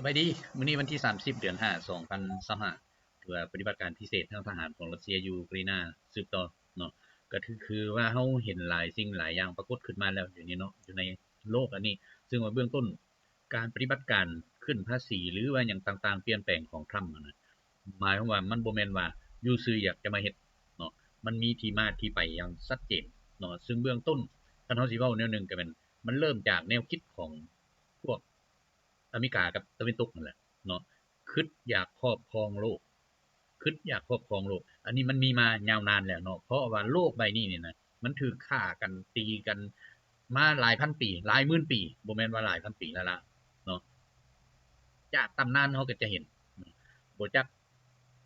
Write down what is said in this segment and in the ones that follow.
ສະບາຍດີ, ມື້ນີ້ວັນທີສາມສິບ ເດືອນຫ້າ ສອງພັນຊາວຫ້າ ຖືວ່າປະຕິບັດການພິເສດທາງທະຫານຂອງຣັດເຊຍຢູ່ອູກຣາຍນາສືບຕໍ່ເນາະ. ກໍຖື ຄືວ່າເຮົາເຫັນຫຼາຍສິ່ງຫຼາຍຢ່າງປາກົດຂຶ້ນມາແລ້ວຢູ່ນີ້ເນາະ, ຢູ່ໃນໂລກອັນນີ້, ເຊິ່ງວ່າເບື້ອງຕົ້ນການປະຕິບັດການຂຶ້ນພາສີ ຫຼືວ່າຫຍັງຕ່າງໆປ່ຽນແປງຂອງທຣຳຫັ້ນນະ, ໝາຍຄວາມວ່າມັນບໍ່ແມ່ນວ່າຢູ່ຊື່ຢາກຈະມາເຮັດເນາະ, ມັນມີທີ່ມາທີ່ໄປຢ່າງຊັດເຈນເນາະ. ເຊິ່ງເບື້ອງຕົ້ນ ຄັນເຮົາຊິເວົ້າແນວໜຶ່ງກໍແມ່ນ ມັນເລີ່ມຈາກແນວຄິດຂອງພວກອາເມລິກາກັບຕາເວັນຕົກນັ້ນແຫຼະເນາະ, ຄິດຢາກຄອບຄອງໂລກ, ຄິດຢາກຄອບຄອງໂລກ. ອັນນີ້ມັນມີມາຍາວນານແລ້ວເນາະ, ເພາະວ່າໂລກໃບນີ້ນີ້ນະ ມັນຖືກຂ້າກັນ, ຕີກັນມາຫຼາຍພັນປີ, ຫຼາຍໝື່ນປີ, ບໍ່ແມ່ນວ່າຫຼາຍພັນປີລະລະເນາະ. ຈາກຕຳນານເຮົາກໍຈະເຫັນ, ບໍ່ຈັກ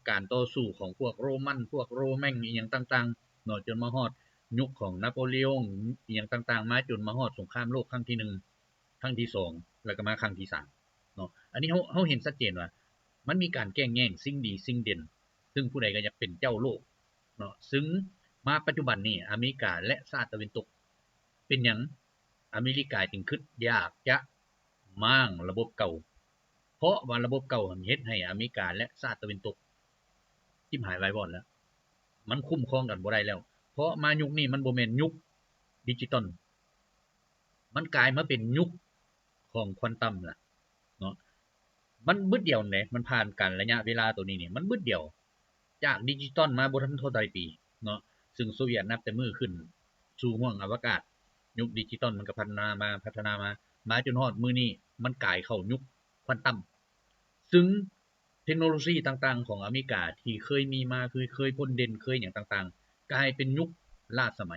ການຕໍ່ສູ້ຂອງພວກໂຣມັນ, ພວກໂຣແມັງ ອີ່ຫຍັງຕ່າງໆເນາະ, ຈົນມາຮອດຍຸກຂອງນາໂປລະອົງ ອີ່ຫຍັງຕ່າງໆ ມາຈົນມາຮອດສົງຄາມໂລກຄັ້ງທີໜຶ່ງ, ຄັ້ງທີສອງ ແລ້ວກໍມາຄັ້ງທີສາມເນາະ. ອັນນີ້ເຮົາ, ເຮົາເຫັນຊັດເຈນວ່າ ມັນມີການແກ່ງແຍ່ງສິ່ງດີສິ່ງເດັ່ນ, ເຊິ່ງຜູ້ໃດກໍຢາກເປັນເຈົ້າໂລກເນາະ. ເຊິ່ງມາປັດຈຸບັນນີ້ ອາເມລິກາ ແລະ ຊາດຕາເວັນຕົກ ເປັນຫຍັງອາເມລິກາຈຶ່ງຄິດຢາກຈະມ້າງລະບົບເກົ່າ? ເພາະວ່າລະບົບເກົ່າຫັ້ນເຮັດໃຫ້ອາເມລິກາ ແລະ ຊາດຕາເວັນຕົກຖິ້ມຫາຍວາຍວອດແລ້ວ, ມັນຄຸ້ມຄອງກັນບໍ່ໄດ້ແລ້ວ. ເພາະມາຍຸກນີ້ມັນບໍ່ແມ່ນຍຸກດິຈິຕອນ, ມັນກາຍມາເປັນຍຸກຂອງຄວານຕຳລະເນາະ. ມັນບຶດດຽວເດ້, ມັນຜ່ານການໄລຍະເວລາໂຕນີ້ນີ້ ມັນບຶດດຽວ, ຈາກດິຈິຕອນມາບໍ່ທັນເທົ່າໃດປີເນາະ. ເຊິ່ງໂຊວຽດນັບແຕ່ມື້ຂຶ້ນສູ່ຫ້ວງອະວະກາດ, ຍຸກດິຈິຕອນມັນກໍພັດທະນາມາ, ພັດທະນາມາ, ມາຈົນຮອດມື້ນີ້ ມັນກາຍເຂົ້າຍຸກຄວານຕຳ, ເຊິ່ງ ເທັກໂນໂລຊີຕ່າງໆຂອງອາເມລິກາທີ່ເຄີຍມີມາ, ຄືເຄີຍພົ້ນເດັ່ນ, ເຄີຍຫຍັງຕ່າງໆ, ກາຍເປັນຍຸກລ້າສະໄໝ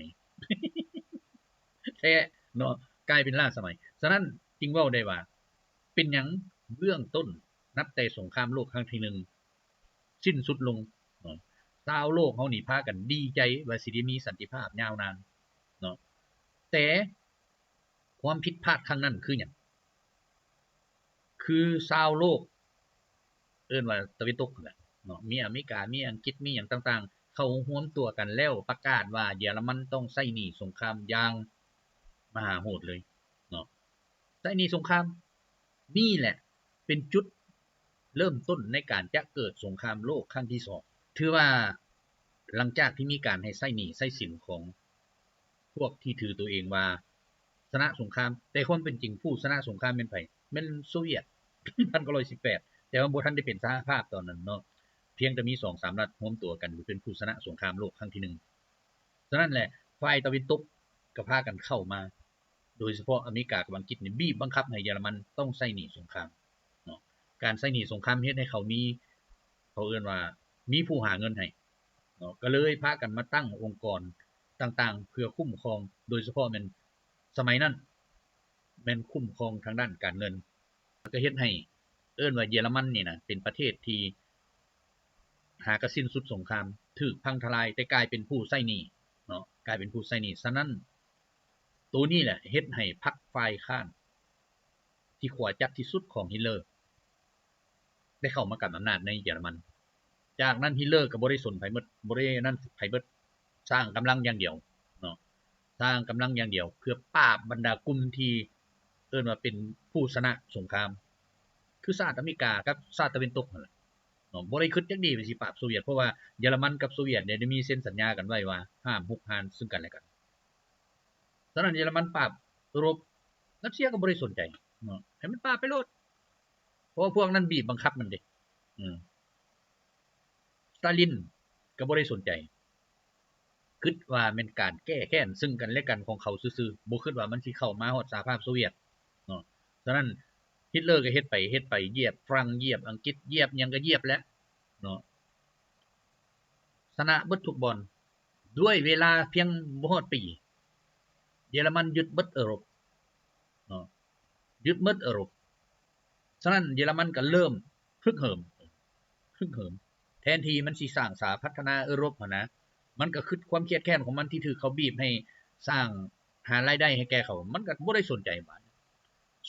ແທ້ເນາະ, ກາຍເປັນລ້າສະໄໝ. ສະນັ້ນຈຶ່ງເວົ້າໄດ້ວ່າ ເປັນຫຍັງເບື້ອງຕົ້ນ ນັບແຕ່ສົງຄາມໂລກຄັ້ງທີໜຶ່ງສິ້ນສຸດລົງເນາະ, ຊາວໂລກເຮົານີ້ພາກັນດີໃຈວ່າຊິໄດ້ມີສັນຕິພາບຍາວນານເນາະ, ແຕ່ ຄວາມຜິດພາດຄັ້ງນັ້ນຄືຫຍັງ? ຄືຊາວໂລກ ເອີ້ນວ່າຕາເວັນຕົກຫັ້ນແຫຼະເນາະ, ມີອາເມລິກາ, ມີອັງກິດ, ມີຫຍັງຕ່າງໆ ເຂົາຮວມຕົວກັນແລ້ວປະກາດວ່າເຢຍລະມັນຕ້ອງໃຊ້ໜີສົງຄາມຢ່າງມະຫາໂຫດເລີຍເນາະ, ໃຊ້ໜີສົງຄາມ. ນີ້ແຫຼະເປັນຈຸດເລີ່ມຕົ້ນໃນການຈະເກີດສົງຄາມໂລກຄັ້ງທີສອງ. ຖືວ່າຫຼັງຈາກທີ່ມີການໃຫ້ໃຊ້ໜີໃຊ້ສິນຂອງ ພວກທີ່ຖືຕົວເອງວ່າຊະນະສົງຄາມ, ແຕ່ຄວາມເປັນຈິງຜູ້ຊະນະສົງຄາມແມ່ນໃຜ? ແມ່ນໂຊວຽດ ພັນເກົ້າຮ້ອຍສິບແປດ, ແຕ່ວ່າບໍ່ທັນໄດ້ເປັນສະຫະພາບຕອນນັ້ນເນາະ, ພຽງແຕ່ມີສອງສາມລັດຮວມຕົວກັນເປັນຜູ້ຊະນະສົງຄາມໂລກຄັ້ງທີໜຶ່ງ. ສະນັ້ນແຫຼະ ຝ່າຍຕາເວັນຕົກກໍພາກັນເຂົ້າມາ, ໂດຍສະເພາະອາເມລິກາກັບອັງກິດນີ້ ບີບບັງຄັບໃຫ້ເຢຍລະມັນຕ້ອງໃຊ້ໜີສົງຄາມເນາະ. ການໃຊ້ໜີສົງຄາມເຮັດໃຫ້ເຂົາມີ, ເຂົາເອີ້ນວ່າມີຜູ້ຫາເງິນໃຫ້ ເນາະ, ກໍເລີຍພາກັນມາຕັ້ງອົງກອນຕ່າງໆເພື່ອຄຸ້ມຄອງ, ໂດຍສະເພາະແມ່ນສະໄໝນັ້ນແມ່ນຄຸ້ມຄອງທາງດ້ານການເງິນ, ກໍເຮັດໃຫ້ເອີ້ນວ່າເຢຍລະມັນນີ້ນະ ເປັນປະເທດທີ່ຫາກະສິ້ນສຸດສົງຄາມ, ຖືກພັງທະລາຍ, ແຕ່ກາຍເປັນຜູ້ໃຊ້ໜີ້ເນາະ, ກາຍເປັນຜູ້ໃຊ້ໜີ້. ສະນັ້ນ ໂຕນີ້ແຫຼະເຮັດໃຫ້ພັກຝ່າຍຄ້ານ ທີ່ຂວາຈັດທີ່ສຸດຂອງຮິດເລີໄດ້ເຂົ້າມາກຳອຳນາດໃນເຢຍລະມັນ. ຈາກນັ້ນຮິດເລີກໍບໍ່ໄດ້ສົນໃຜໝົດ, ບໍ່ໄດ້ນັ້ນໃຜເບິດ, ສ້າງກຳລັງຢ່າງດຽວເນາະ, ສ້າງກຳລັງຢ່າງດຽວເພື່ອປາບບັນດາກຸ່ມທີ່ເອີ້ນວ່າເປັນຜູ້ຊະນະສົງຄາມ, ຄືສະຫະລັດອາເມລິກາກັບຊາດຕາເວັນຕົກຫັ້ນແຫຼະເນາະ. ບໍ່ໄດ້ຄິດຈັກດີ້ວ່າຊິປາບໂຊວຽດ, ເພາະວ່າເຢຍລະມັນກັບໂຊວຽດໄດ້ມີເຊັນສັນຍາກັນໄວ້ວ່າຫ້າມຮຸກຮານເຊິ່ງກັນແລະກັນ. ສະນັ້ນເຢຍລະມັນປາບເອີຣົບ, ຣັດເຊຍກໍບໍ່ໄດ້ສົນໃຈເນາະ, ໃຫ້ມັນປາບໄປໂລດ ເພາະວ່າພວກນັ້ນບີບບັງຄັບມັນເດ້. ອືມ ສະຕາລິນກໍບໍ່ໄດ້ສົນໃຈ, ຄິດວ່າແມ່ນການແກ້ແຄ້ນເຊິ່ງກັນແລະກັນຂອງເຂົາຊື່ໆ, ບໍ່ຄິດວ່າມັນຊິເຂົ້າມາຮອດສະຫະພາບໂຊວຽດເນາະ. ສະນັ້ນຮິດເລີກໍເຮັດໄປເຮັດໄປ, ຢຽບຝຣັ່ງ, ຢຽບອັງກິດ, ຢຽບຫຍັງກໍຢຽບແຫຼະເນາະ, ຊະນະເບິດທຸກບ່ອນ. ດ້ວຍເວລາພຽງບໍ່ຮອດປີ, ເຢຍລະມັນຍຶດເບິດເອີຣົບເນາະ, ຍຶດເບິດເອີຣົບ. ສະນັ້ນເຢຍລະມັນກໍເລີ່ມຮຶກເຫີມ, ຮຶກເຫີມ, ແທນທີ່ມັນຊິສ້າງສາພັດທະນາເອີຣົບຫັ້ນນະ, ມັນກໍຄຶດຄວາມຄຽດແຄ້ນຂອງມັນທີ່ຖືກເຂົາບີບໃຫ້ສ້າງ ຫາລາຍໄດ້ໃຫ້ແກ່ເຂົາ, ມັນກໍບໍ່ໄດ້ສົນໃຈບາດ.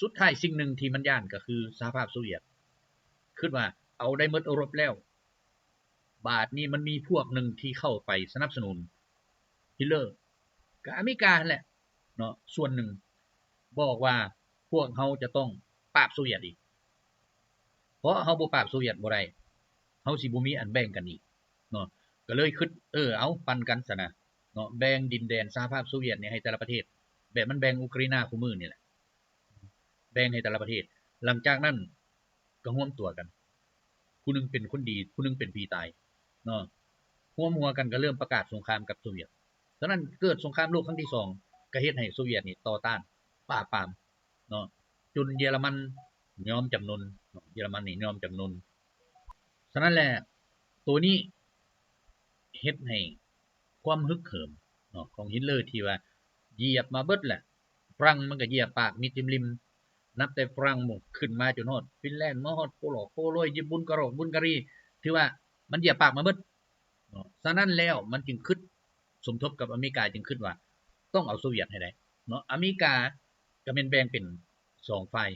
ສຸດທ້າຍສິ່ງໜຶ່ງທີ່ມັນຢ້ານກໍຄືສະຫະພາບໂຊວຽດ, ຄິດວ່າເອົາໄດ້ເໝິດເອີຣົບແລ້ວ, ບາດນີ້ມັນມີພວກໜຶ່ງທີ່ເຂົ້າໄປສະໜັບສະໜູນຮິດເລີ ກໍອາເມລິກາຫັ້ນແຫຼະເນາະ, ສ່ວນໜຶ່ງບອກວ່າພວກເຮົາຈະຕ້ອງປາບໂຊວຽດອີກ. ເພາະເຮົາບໍ່ປາບໂຊວຽດບໍ່ໄດ້ ເຮົາຊິບໍ່ມີອັນແບ່ງກັນອີກເນາະ. ກໍເລີຍຄິດ ເອີ ເອົາ ປັນກັນຊັ້ນນະເນາະ ແບ່ງດິນແດນສະຫະພາບໂຊວຽດນີ້ໃຫ້ແຕ່ລະປະເທດ ແບບມັນແບ່ງອຸກຣາຍນາຄູ່ມື້ນີ້ແຫຼະ ແບ່ງໃຫ້ແຕ່ລະປະເທດ. ຫຼັງຈາກນັ້ນກໍຮວມຕົວກັນ ຜູ້ໜຶ່ງເປັນຄົນດີ ຜູ້ໜຶ່ງເປັນຜີຕາຍເນາະ ຮວມຫົວກັນກໍເລີ່ມປະກາດສົງຄາມກັບໂຊວຽດ. ສະນັ້ນເກີດສົງຄາມໂລກຄັ້ງທີສອງ ກໍເຮັດໃຫ້ໂຊວຽດນີ້ຕໍ່ຕ້ານ ປາບປາມເນາະ ຈົນເຢຍລະມັນຍອມຈຳນົນເນາະ ເຢຍລະມັນນີ້ຍອມຈຳນົນ. ສະນັ້ນແຫຼະ ໂຕນີ້ເຮັດໃຫ້ຄວາມຮຶກເຫີມເນາະ ຂອງຮິດເລີທີ່ວ່າຢຽບມາເບິດແຫຼະ ຝຣັ່ງມັນກໍຢຽບປາກມິດລິມໆ ນັບແຕ່ຝຣັ່ງໝູ່ຂຶ້ນມາຈົນຮອດຟິນແລນ ມາຮອດໂປລອກໂປໂລຍ ບຸນກະຣອກບຸນກະຣີ ຖືວ່າມັນຢຽບປາກມາເບິດເນາະ. ສະນັ້ນແລ້ວມັນຈຶ່ງຄິດ ສົມທົບກັບອາເມລິກາ ຈຶ່ງຄິດວ່າຕ້ອງເອົາໂຊວຽດໃຫ້ໄດ້ເນາະ. ອາເມລິກາກໍແມ່ນແບ່ງເປັນສອງຝ່າຍ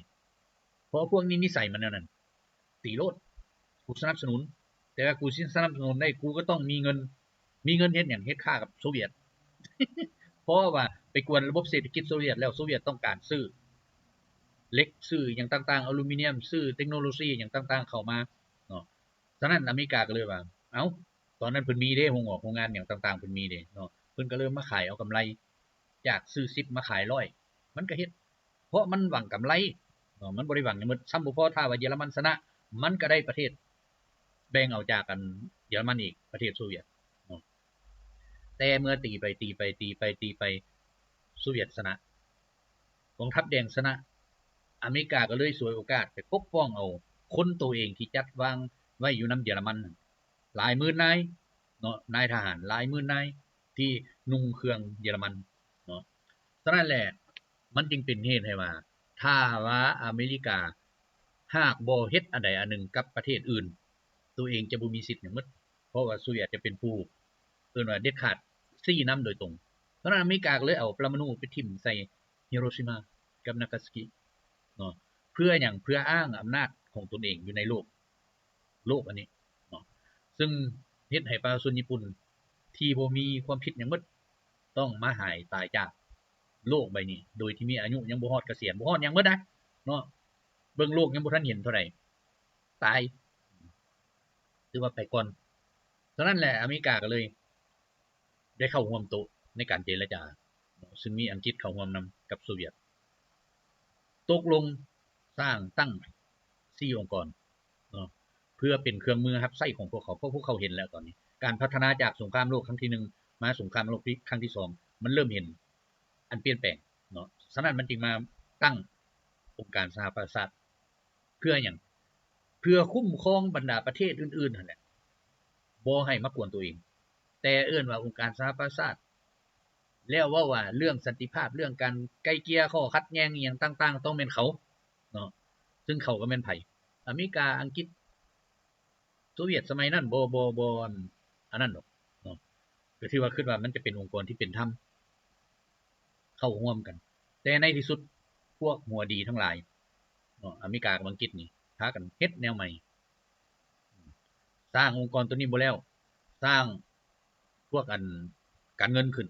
ເພາະພວກນີ້ນິໄສມັນແນວນັ້ນ ຕີໂລດ ກູສະໜັບສະໜູນ ແຕ່ວ່າກູຊິສະໜັບສະໜູນໄດ້ ກູກໍຕ້ອງມີເງິນ ມີເງິນເຮັດຫຍັງ? ເຮັດຄ້າກັບໂຊວຽດ ເພາະວ່າໄປກວນລະບົບເສດຖະກິດໂຊວຽດແລ້ວ ໂຊວຽດຕ້ອງການຊື້ເຫຼັກ ຊື້ຫຍັງຕ່າງໆ ອາລູມີນຽມ ຊື້ເຕັກໂນໂລຊີຫຍັງຕ່າງໆເຂົ້າມາເນາະ. ສະນັ້ນອາເມລິກາກໍເລີຍວ່າ ເອົ້າ ຕອນນັ້ນເພິ່ນມີເດ້ ໂຮງອອກໂຮງງານຫຍັງຕ່າງໆເພິ່ນມີເດ້ເນາະ ເພິ່ນກໍເລີ່ມມາຂາຍເອົາກຳໄລ ຈາກຊື້ສິບມາຂາຍຮ້ອຍ ມັນກໍເຮັດ ເພາະມັນຫວັງກຳໄລເນາະ ມັນບໍ່ໄດ້ຫວັງຫຍັງໝົດ. ຊ້ຳບໍ່ພໍ ຖ້າວ່າເຢຍລະມັນຊະນະ ມັນກໍໄດ້ປະເທດ ແບ່ງເອົາຈາກອັນເຢຍລະມັນອີກ ປະເທດໂຊວຽດເນາະ. ແຕ່ເມື່ອຕີໄປ ຕີໄປ ຕີໄປ ຕີໄປ ໂຊວຽດຊະນະ ກອງທັບແດງຊະນະ ອາເມລິກາກໍເລີຍສວຍໂອກາດໄປປົກປ້ອງເອົາຄົນໂຕເອງທີ່ຈັດວາງໄວ້ຢູ່ນຳເຢຍລະມັນ ຫຼາຍໝື່ນນາຍເນາະ ນາຍທະຫານຫຼາຍໝື່ນນາຍທີ່ນຸ່ງເຄື່ອງເຢຍລະມັນເນາະ. ສະນັ້ນແຫຼະ ມັນຈຶ່ງເປັນເຫດໃຫ້ວ່າ ຖ້າວ່າອາເມລິກາຫາກບໍ່ເຮັດອັນໃດອັນໜຶ່ງກັບປະເທດອື່ນ ໂຕເອງຈະບໍ່ມີສິດຫຍັງໝົດ ເພາະວ່າໂຊວຽດຈະເປັນຜູ້ ເອີ້ນວ່າເດັດຂາດ ຊີ້ນຳໂດຍຕົງ. ສະນັ້ນອາເມລິກາກໍເລີຍເອົາປະລະມະນູໄປຖິ້ມໃສ່ຮິໂຮຊິມາກັບນາກາຊາກິເນາະ ເພື່ອຫຍັງ? ເພື່ອອ້າງອຳນາດຂອງຕົນເອງຢູ່ໃນໂລກ ໂລກອັນນີ້ເນາະ ຊຶ່ງເຮັດໃຫ້ປະຊາຊົນຍີ່ປຸ່ນທີ່ບໍ່ມີຄວາມຜິດຫຍັງໝົດ ຕ້ອງມາຫາຍຕາຍຈາກໂລກໃບນີ້ ໂດຍທີ່ມີອາຍຸຍັງບໍ່ຮອດກະສຽນ ບໍ່ຮອດຫຍັງໝົດນະເນາະ ເບິ່ງໂລກຍັງບໍ່ທັນເຫັນເທົ່າໃດ ຕາຍ ຖືວ່າໄປກ່ອນ. ສະນັ້ນແຫຼະ ອາເມລິກາກໍເລີຍ ໄດ້ເຂົ້າຮ່ວມໂຕະໃນການເຈລະຈາເນາະ ຊຶ່ງມີອັງກິດເຂົ້າຮ່ວມນຳກັບໂຊວຽດ ຕົກລົງສ້າງຕັ້ງສີ່ອົງກອນເນາະ ເພື່ອເປັນເຄື່ອງມືຮັບໃຊ້ຂອງພວກເຂົາ ເພາະພວກເຂົາເຫັນແລ້ວຕອນນີ້ ການພັດທະນາຈາກສົງຄາມໂລກຄັ້ງທີໜຶ່ງ ມາສົງຄາມໂລກຄັ້ງທີສອງ ມັນເລີ່ມເຫັນອັນປ່ຽນແປງເນາະ. ສະນັ້ນມັນຈຶ່ງມາຕັ້ງອົງການສະຫະປະຊາຊາດ ເພື່ອຫຍັງ? ເພື່ອຄຸ້ມຄອງບັນດາປະເທດອື່ນໆຫັ້ນແຫຼະ ບໍ່ໃຫ້ມາກວນໂຕເອງ ແຕ່ເອີ້ນວ່າອົງການສະຫະປະຊາຊາດ ແລ້ວເວົ້າວ່າເລື່ອງສັນຕິພາບ ເລື່ອງການໄກ່ເກ່ຍຂໍ້ຂັດແຍ່ງອີ່ຫຍັງຕ່າງໆ ຕ້ອງແມ່ນເຂົາເນາະ ຊຶ່ງເຂົາກໍແມ່ນໃຜ? ອາເມລິກາ ອັງກິດ ໂຊວຽດສະໄໝນັ້ນ ບໍ່ ບໍ່ ບໍ່ ອັນ ອັນນັ້ນດອກເນາະ ກໍຖືວ່າຄິດວ່າມັນຈະເປັນອົງກອນທີ່ເປັນທຳ ເຂົ້າຮ່ວມກັນ ແຕ່ໃນທີ່ສຸດພວກຫົວດີທັງຫຼາຍເນາະ ອາເມລິກາກັບອັງກິດນີ້ ພາກັນເຮັດແນວໃໝ່ ສ້າງອົງກອນໂຕນີ້ບໍ່ແລ້ວ ສ້າງພວກອັນການເງິນຂຶ້ນ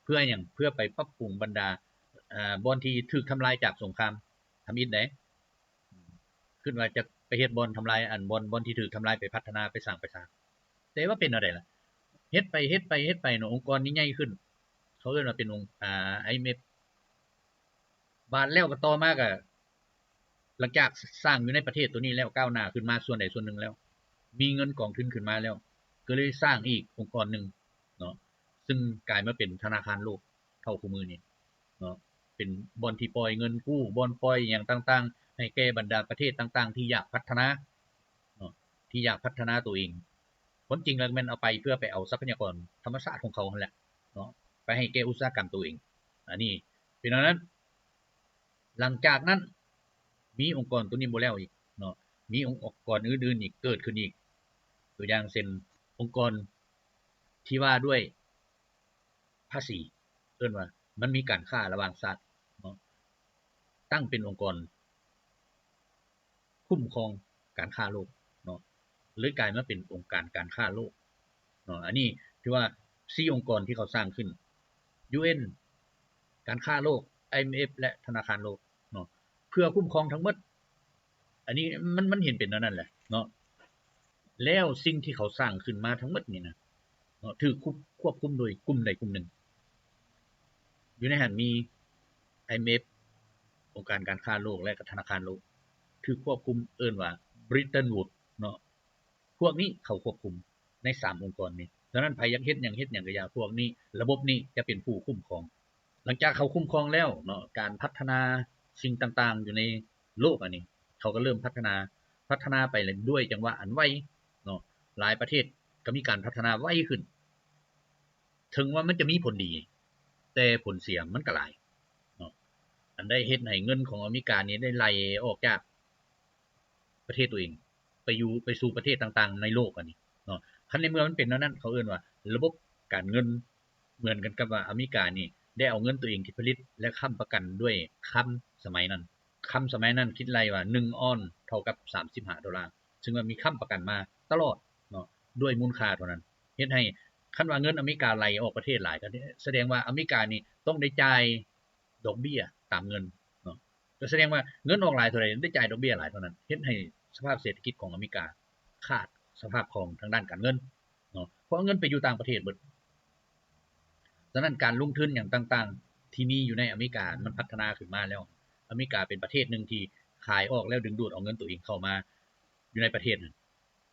ເພື່ອຫຍັງ? ເພື່ອໄປປັບປຸງບັນດາ ເອີ ບ່ອນທີ່ຖືກທຳລາຍຈາກສົງຄາມທຳອິດເດ້ ຄິດວ່າຈະໄປເຮັດບ່ອນທຳລາຍ ອັນ ບ່ອນ ບ່ອນທີ່ຖືກທຳລາຍ ໄປພັດທະນາ ໄປສ້າງ ໄປສ້າງ ແຕ່ວ່າເປັນແນວໃດລະ? ເຮັດໄປ ເຮັດໄປ ເຮັດໄປເນາະ ອົງກອນນີ້ໃຫຍ່ຂຶ້ນ ເຂົາເອີ້ນວ່າເປັນອົງ ອາ ໄອເອັມເອັຟ ບາດແລ້ວກໍຕໍ່ມາກໍ ຫຼັງຈາກສ້າງຢູ່ໃນປະເທດໂຕນີ້ແລ້ວ ກ້າວໜ້າຂຶ້ນມາສ່ວນໃດສ່ວນໜຶ່ງແລ້ວ ມີເງິນກອງທຶນຂຶ້ນມາແລ້ວ ກໍເລີຍສ້າງອີກອົງກອນໜຶ່ງເນາະ ຊຶ່ງກາຍມາເປັນທະນາຄານໂລກເທົ່າຄູ່ມື້ນີ້ເນາະ ເປັນບ່ອນທີ່ປ່ອຍເງິນກູ້ ບ່ອນປ່ອຍຫຍັງຕ່າງໆ ໃຫ້ແກ່ບັນດາປະເທດຕ່າງໆ ທີ່ຢາກພັດທະນາເນາະ ທີ່ຢາກພັດທະນາໂຕເອງ. ຄວາມຈິງແລ້ວແມ່ນເອົາໄປເພື່ອໄປເອົາຊັບພະຍາກອນທຳມະຊາດຂອງເຂົາຫັ້ນແຫຼະເນາະ ໄປໃຫ້ແກ່ອຸດສາຫະກຳໂຕເອງ. ອັນນີ້ເປັນແນວນັ້ນ. ຫຼັງຈາກນັ້ນ ມີອົງກອນໂຕນີ້ບໍ່ແລ້ວອີກເນາະ ມີອົງກອນອື່ນໆອີກເກີດຂຶ້ນອີກ ຕົວຢ່າງເຊັ່ນ ອົງກອນທີ່ວ່າດ້ວຍພາສີ ເອີ້ນວ່າມັນມີການຄ້າລະຫວ່າງຊາດເນາະ ຕັ້ງເປັນອົງກອນ ຄຸ້ມຄອງການຄ້າໂລກເນາະ ເລີຍກາຍມາເປັນອົງການການຄ້າໂລກເນາະ. ອັນນີ້ຖືວ່າສີ່ອົງກອນທີ່ເຂົາສ້າງຂຶ້ນ ຢູເອັນ ການຄ້າໂລກ ໄອເອັມເອັຟ ແລະ ທະນາຄານໂລກເນາະ ເພື່ອຄຸ້ມຄອງທັງໝົດ. ອັນນີ້ມັນ ມັນເຫັນເປັນແນວນັ້ນແຫຼະເນາະ. ແລ້ວສິ່ງທີ່ເຂົາສ້າງຂຶ້ນມາທັງໝົດນີ້ນະເນາະ ຖືກຄວບຄຸມໂດຍກຸ່ມໃດກຸ່ມໜຶ່ງ. ຢູ່ໃນຫັ້ນມີ ໄອເອັມເອັຟ ອົງການການຄ້າໂລກ ແລະ ກໍທະນາຄານໂລກ ຖືກຄວບຄຸມ ເອີ້ນວ່າ Bretton Woods ເນາະ. ພວກນີ້ເຂົາຄວບຄຸມໃນສາມອົງກອນນີ້. ສະນັ້ນໃຜຢາກເຮັດຫຍັງ ເຮັດຫຍັງກໍຢ່າ ພວກນີ້ ລະບົບນີ້ຈະເປັນຜູ້ຄຸ້ມຄອງ. ຫຼັງຈາກເຂົາຄຸ້ມຄອງແລ້ວເນາະ ການພັດທະນາສິ່ງຕ່າງໆຢູ່ໃນໂລກອັນນີ້ ເຂົາກໍເລີ່ມພັດທະນາ ພັດທະນາໄປດ້ວຍຈັງຫວະອັນໄວເນາະ. ຫຼາຍປະເທດກໍມີການພັດທະນາໄວຂຶ້ນ. ເຖິງວ່າມັນຈະມີຜົນດີ ແຕ່ຜົນເສຍມັນກໍຫຼາຍເນາະ. ອັນໄດ້ເຮັດໃຫ້ເງິນຂອງອາເມລິການີ້ໄດ້ໄຫຼອອກຈາກປະເທດຕົວເອງ ໄປຢູ່ ໄປສູ່ປະເທດຕ່າງໆໃນໂລກອັນນີ້ເນາະ. ຄັນໃນເມື່ອມັນເປັນແນວນັ້ນ ເຂົາເອີ້ນວ່າລະບົບການເງິນ ເໝືອນກັນກັບວ່າອາເມລິການີ້ໄດ້ເອົາເງິນຕົວເອງທີ່ຜະລິດ ແລະ ຄ້ຳປະກັນດ້ວຍຄຳສະໄໝນັ້ນ. ຄຳສະໄໝນັ້ນຄິດໄລ່ວ່າໜຶ່ງອອນເທົ່າກັບສາມສິບຫ້າໂດລາ ເຊິ່ງວ່າມີຄ້ຳປະກັນມາຕະຫຼອດເນາະ ດ້ວຍມູນຄ່າເທົ່ານັ້ນ. ເຮັດໃຫ້ ຄັນວ່າເງິນອາເມລິກາໄຫຼອອກປະເທດຫຼາຍ ກໍສະແດງວ່າອາເມລິການີ້ຕ້ອງໄດ້ຈ່າຍດອກເບ້ຍຕາມເງິນເນາະ. ກໍສະແດງວ່າເງິນອອກຫຼາຍເທົ່າໃດ ໄດ້ຈ່າຍດອກເບ້ຍຫຼາຍເທົ່ານັ້ນ. ເຮັດໃຫ້ສະພາບເສດຖະກິດຂອງອາເມລິກາຂາດສະພາບຄ່ອງທາງດ້ານການເງິນເນາະ ເພາະເອົາເງິນໄປຢູ່ຕ່າງປະເທດເບິດ. ສະນັ້ນການລົງທຶນຫຍັງຕ່າງໆທີ່ມີຢູ່ໃນອາເມລິກາ ມັນພັດທະນາຂຶ້ນມາແລ້ວ. ອາເມລິກາເປັນປະເທດໜຶ່ງທີ່ຂາຍອອກແລ້ວດຶງດູດເອົາເງິນຕົວເອງເຂົ້າມາຢູ່ໃນປະເທດນັ້ນ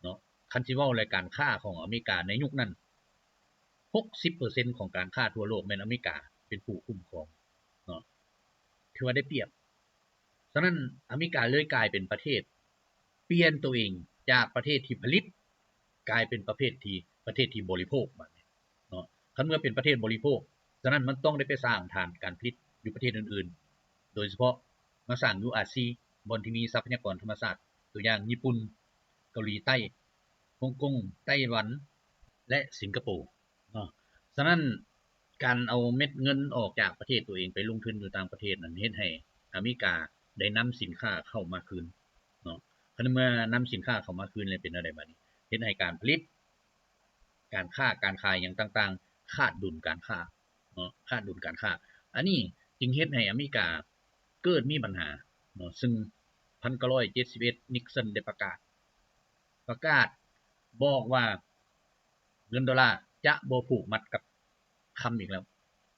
ເນາະ. ຄັນຊິເວົ້າແລ້ວ ການຄ້າຂອງອາເມລິກາໃນຍຸກນັ້ນ ຫົກສິບເປີເຊັນຂອງການຄ້າທົ່ວໂລກແມ່ນອາເມລິກາເປັນຜູ້ຄຸ້ມຄອງເນາະ ຖືວ່າໄດ້ປຽບ. ສະນັ້ນອາເມລິກາເລີຍກາຍເປັນປະເທດ ປ່ຽນໂຕເອງຈາກປະເທດທີ່ຜະລິດ ກາຍເປັນປະເພດທີ່ ປະເທດທີ່ບໍລິໂພກບາດນີ້ເນາະ. ຄັນເມື່ອເປັນປະເທດບໍລິໂພກ ສະນັ້ນມັນຕ້ອງໄດ້ໄປສ້າງຖານການຜະລິດຢູ່ປະເທດອື່ນໆ ໂດຍສະເພາະມາສ້າງຢູ່ອາຊີ ບ່ອນທີ່ມີຊັບພະຍາກອນທຳມະຊາດ ຕົວຢ່າງຍີ່ປຸ່ນ, ເກົາຫຼີໃຕ້, ຮົງກົງ, ໄຕ້ຫວັນ ແລະ ສິງກະໂປເນາະ. ສະນັ້ນການເອົາເມັດເງິນອອກຈາກປະເທດຕົວເອງໄປລົງທຶນຢູ່ຕ່າງປະເທດນັ້ນ ເຮັດໃຫ້ອາເມລິກາໄດ້ນຳສິນຄ້າເຂົ້າມາຄືນເນາະ. ຄັນເມື່ອນຳສິນຄ້າເຂົ້າມາຄືນແລ້ວເປັນແນວໃດບາດນີ້? ເຮັດໃຫ້ການຜະລິດ ການຄ້າການຂາຍຫຍັງຕ່າງໆ ຂາດດຸນການຄ້າເນາະ ຂາດດຸນການຄ້າ. ອັນນີ້ຈຶ່ງເຮັດໃຫ້ອາເມລິກາເກີດມີບັນຫາເນາະ ຊຶ່ງພັນເກົ້າຮ້ອຍເຈັດສິບເອັດ ນິກສັນໄດ້ປະກາດ ປະກາດບອກວ່າເງິນໂດລາຈະບໍ່ຜູກມັດກັບຄຳອີກແລ້ວ.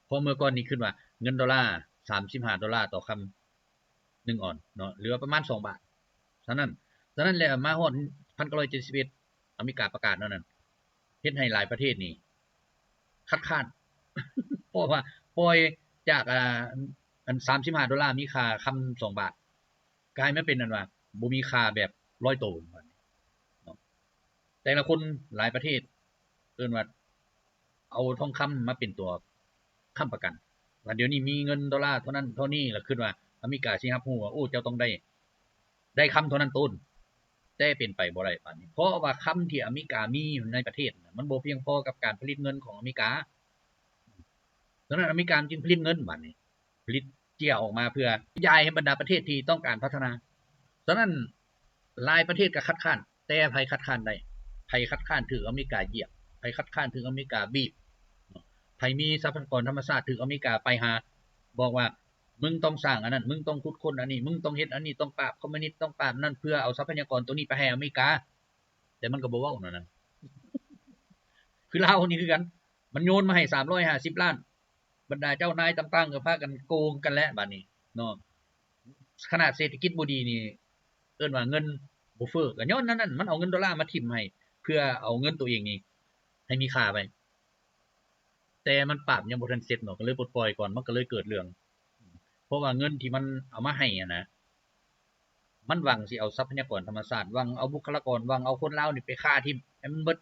ເພາະເມື່ອກ່ອນນີ້ຄິດວ່າເງິນໂດລາ ສາມສິບຫ້າໂດລາຕໍ່ຄຳ ໜຶ່ງອອນເນາະ ຫຼືວ່າປະມານສອງບາດ. ສະນັ້ນ ສະນັ້ນແລ້ວມາຮອດພັນເກົ້າຮ້ອຍເຈັດສິບເອັດ ອາເມລິກາປະກາດແນວນັ້ນ ເຮັດໃຫ້ຫຼາຍປະເທດນີ້ຄັດຄ້ານ ເພາະວ່າປ່ອຍຈາກ ອ່າ ອັນສາມສິບຫ້າໂດລາ ມີຄ່າຄຳສອງບາດ ກາຍມາເປັນອັນວ່າບໍ່ມີຄ່າແບບຮ້ອຍໂຕເນາະ. ແຕ່ລະຄົນຫຼາຍປະເທດເອີ້ນວ່າ ເອົາທອງຄຳມາເປັນຕົວຄ້ຳປະກັນ ວ່າດຽວນີ້ມີເງິນໂດລາເທົ່ານັ້ນເທົ່ານີ້ ລະຄິດວ່າອາເມລິກາຊິຮັບຮູ້ວ່າ ໂອ້ ເຈົ້າຕ້ອງໄດ້ ໄດ້ຄຳເທົ່ານັ້ນໂຕນ. ແຕ່ເປັນໄປບໍ່ໄດ້ປານນີ້ ເພາະວ່າຄຳທີ່ອາເມລິກາມີຢູ່ໃນປະເທດນະ ມັນບໍ່ພຽງພໍກັບການຜະລິດເງິນຂອງອາເມລິກາ. ສະນັ້ນອາເມລິກາຈຶ່ງຜະລິດເງິນບາດນີ້ ຜະລິດເຈ້ຍອອກມາເພື່ອຂະຫຍາຍໃຫ້ບັນດາປະເທດທີ່ຕ້ອງການພັດທະນາ. ສະນັ້ນຫຼາຍປະເທດກໍຄັດຄ້ານ ແຕ່ໃຜຄັດຄ້ານໄດ້? ໃຜຄັດຄ້ານຖືກອາເມລິກາຢຽບ? ໃຜຄັດຄ້ານຖືກອາເມລິກາບີບ? ໃຜມີຊັບພະຍາກອນທຳມະຊາດຖືກອາເມລິກາໄປຫາ ບອກວ່າ ມຶງຕ້ອງສ້າງອັນນັ້ນ ມຶງຕ້ອງຂຸດຄົ້ນອັນນີ້ ມຶງຕ້ອງເຮັດອັນນີ້ ຕ້ອງປາບຄອມມູນິດ ຕ້ອງປາບນັ້ນ ເພື່ອເອົາຊັບພະຍາກອນໂຕນີ້ໄປໃຫ້ອາເມລິກາ. ແຕ່ມັນກໍບໍ່ເວົ້າແນວນັ້ນ ຄືລາວນີ້ຄືກັນ ມັນໂຍນມາໃຫ້ສາມຮ້ອຍຫ້າສິບລ້ານ ບັນດາເຈົ້ານາຍຕ່າງໆກໍພາກັນໂກງກັນແຫຼະບາດນີ້ເນາະ. ຂະໜາດເສດຖະກິດບໍ່ດີນີ້ ເອີ້ນວ່າເງິນບໍ່ເຟີ້ ກໍຍ້ອນນັ້ນ ມັນເອົາເງິນໂດລາມາຖິ້ມໃຫ້ ເພື່ອເອົາເງິນໂຕເອງນີ້ໃຫ້ມີຄ່າໄວ້. ແຕ່ມັນປາບຍັງບໍ່ທັນເສັດເນາະ ກໍເລີຍປົດປ່ອຍກ່ອນ ມັນກໍເລີຍເກີດເລື່ອງ ເພາະວ່າເງິນທີ່ມັນເອົາມາໃຫ້ຫັ້ນນະ ມັນຫວັງຊິເອົາຊັບພະຍາກອນທຳມະຊາດ ຫວັງເອົາບຸກຄະລາກອນ ຫວັງເອົາຄົນລາວນີ້ໄປຂ້າຖິ້ມໃຫ້ມັນເບິດ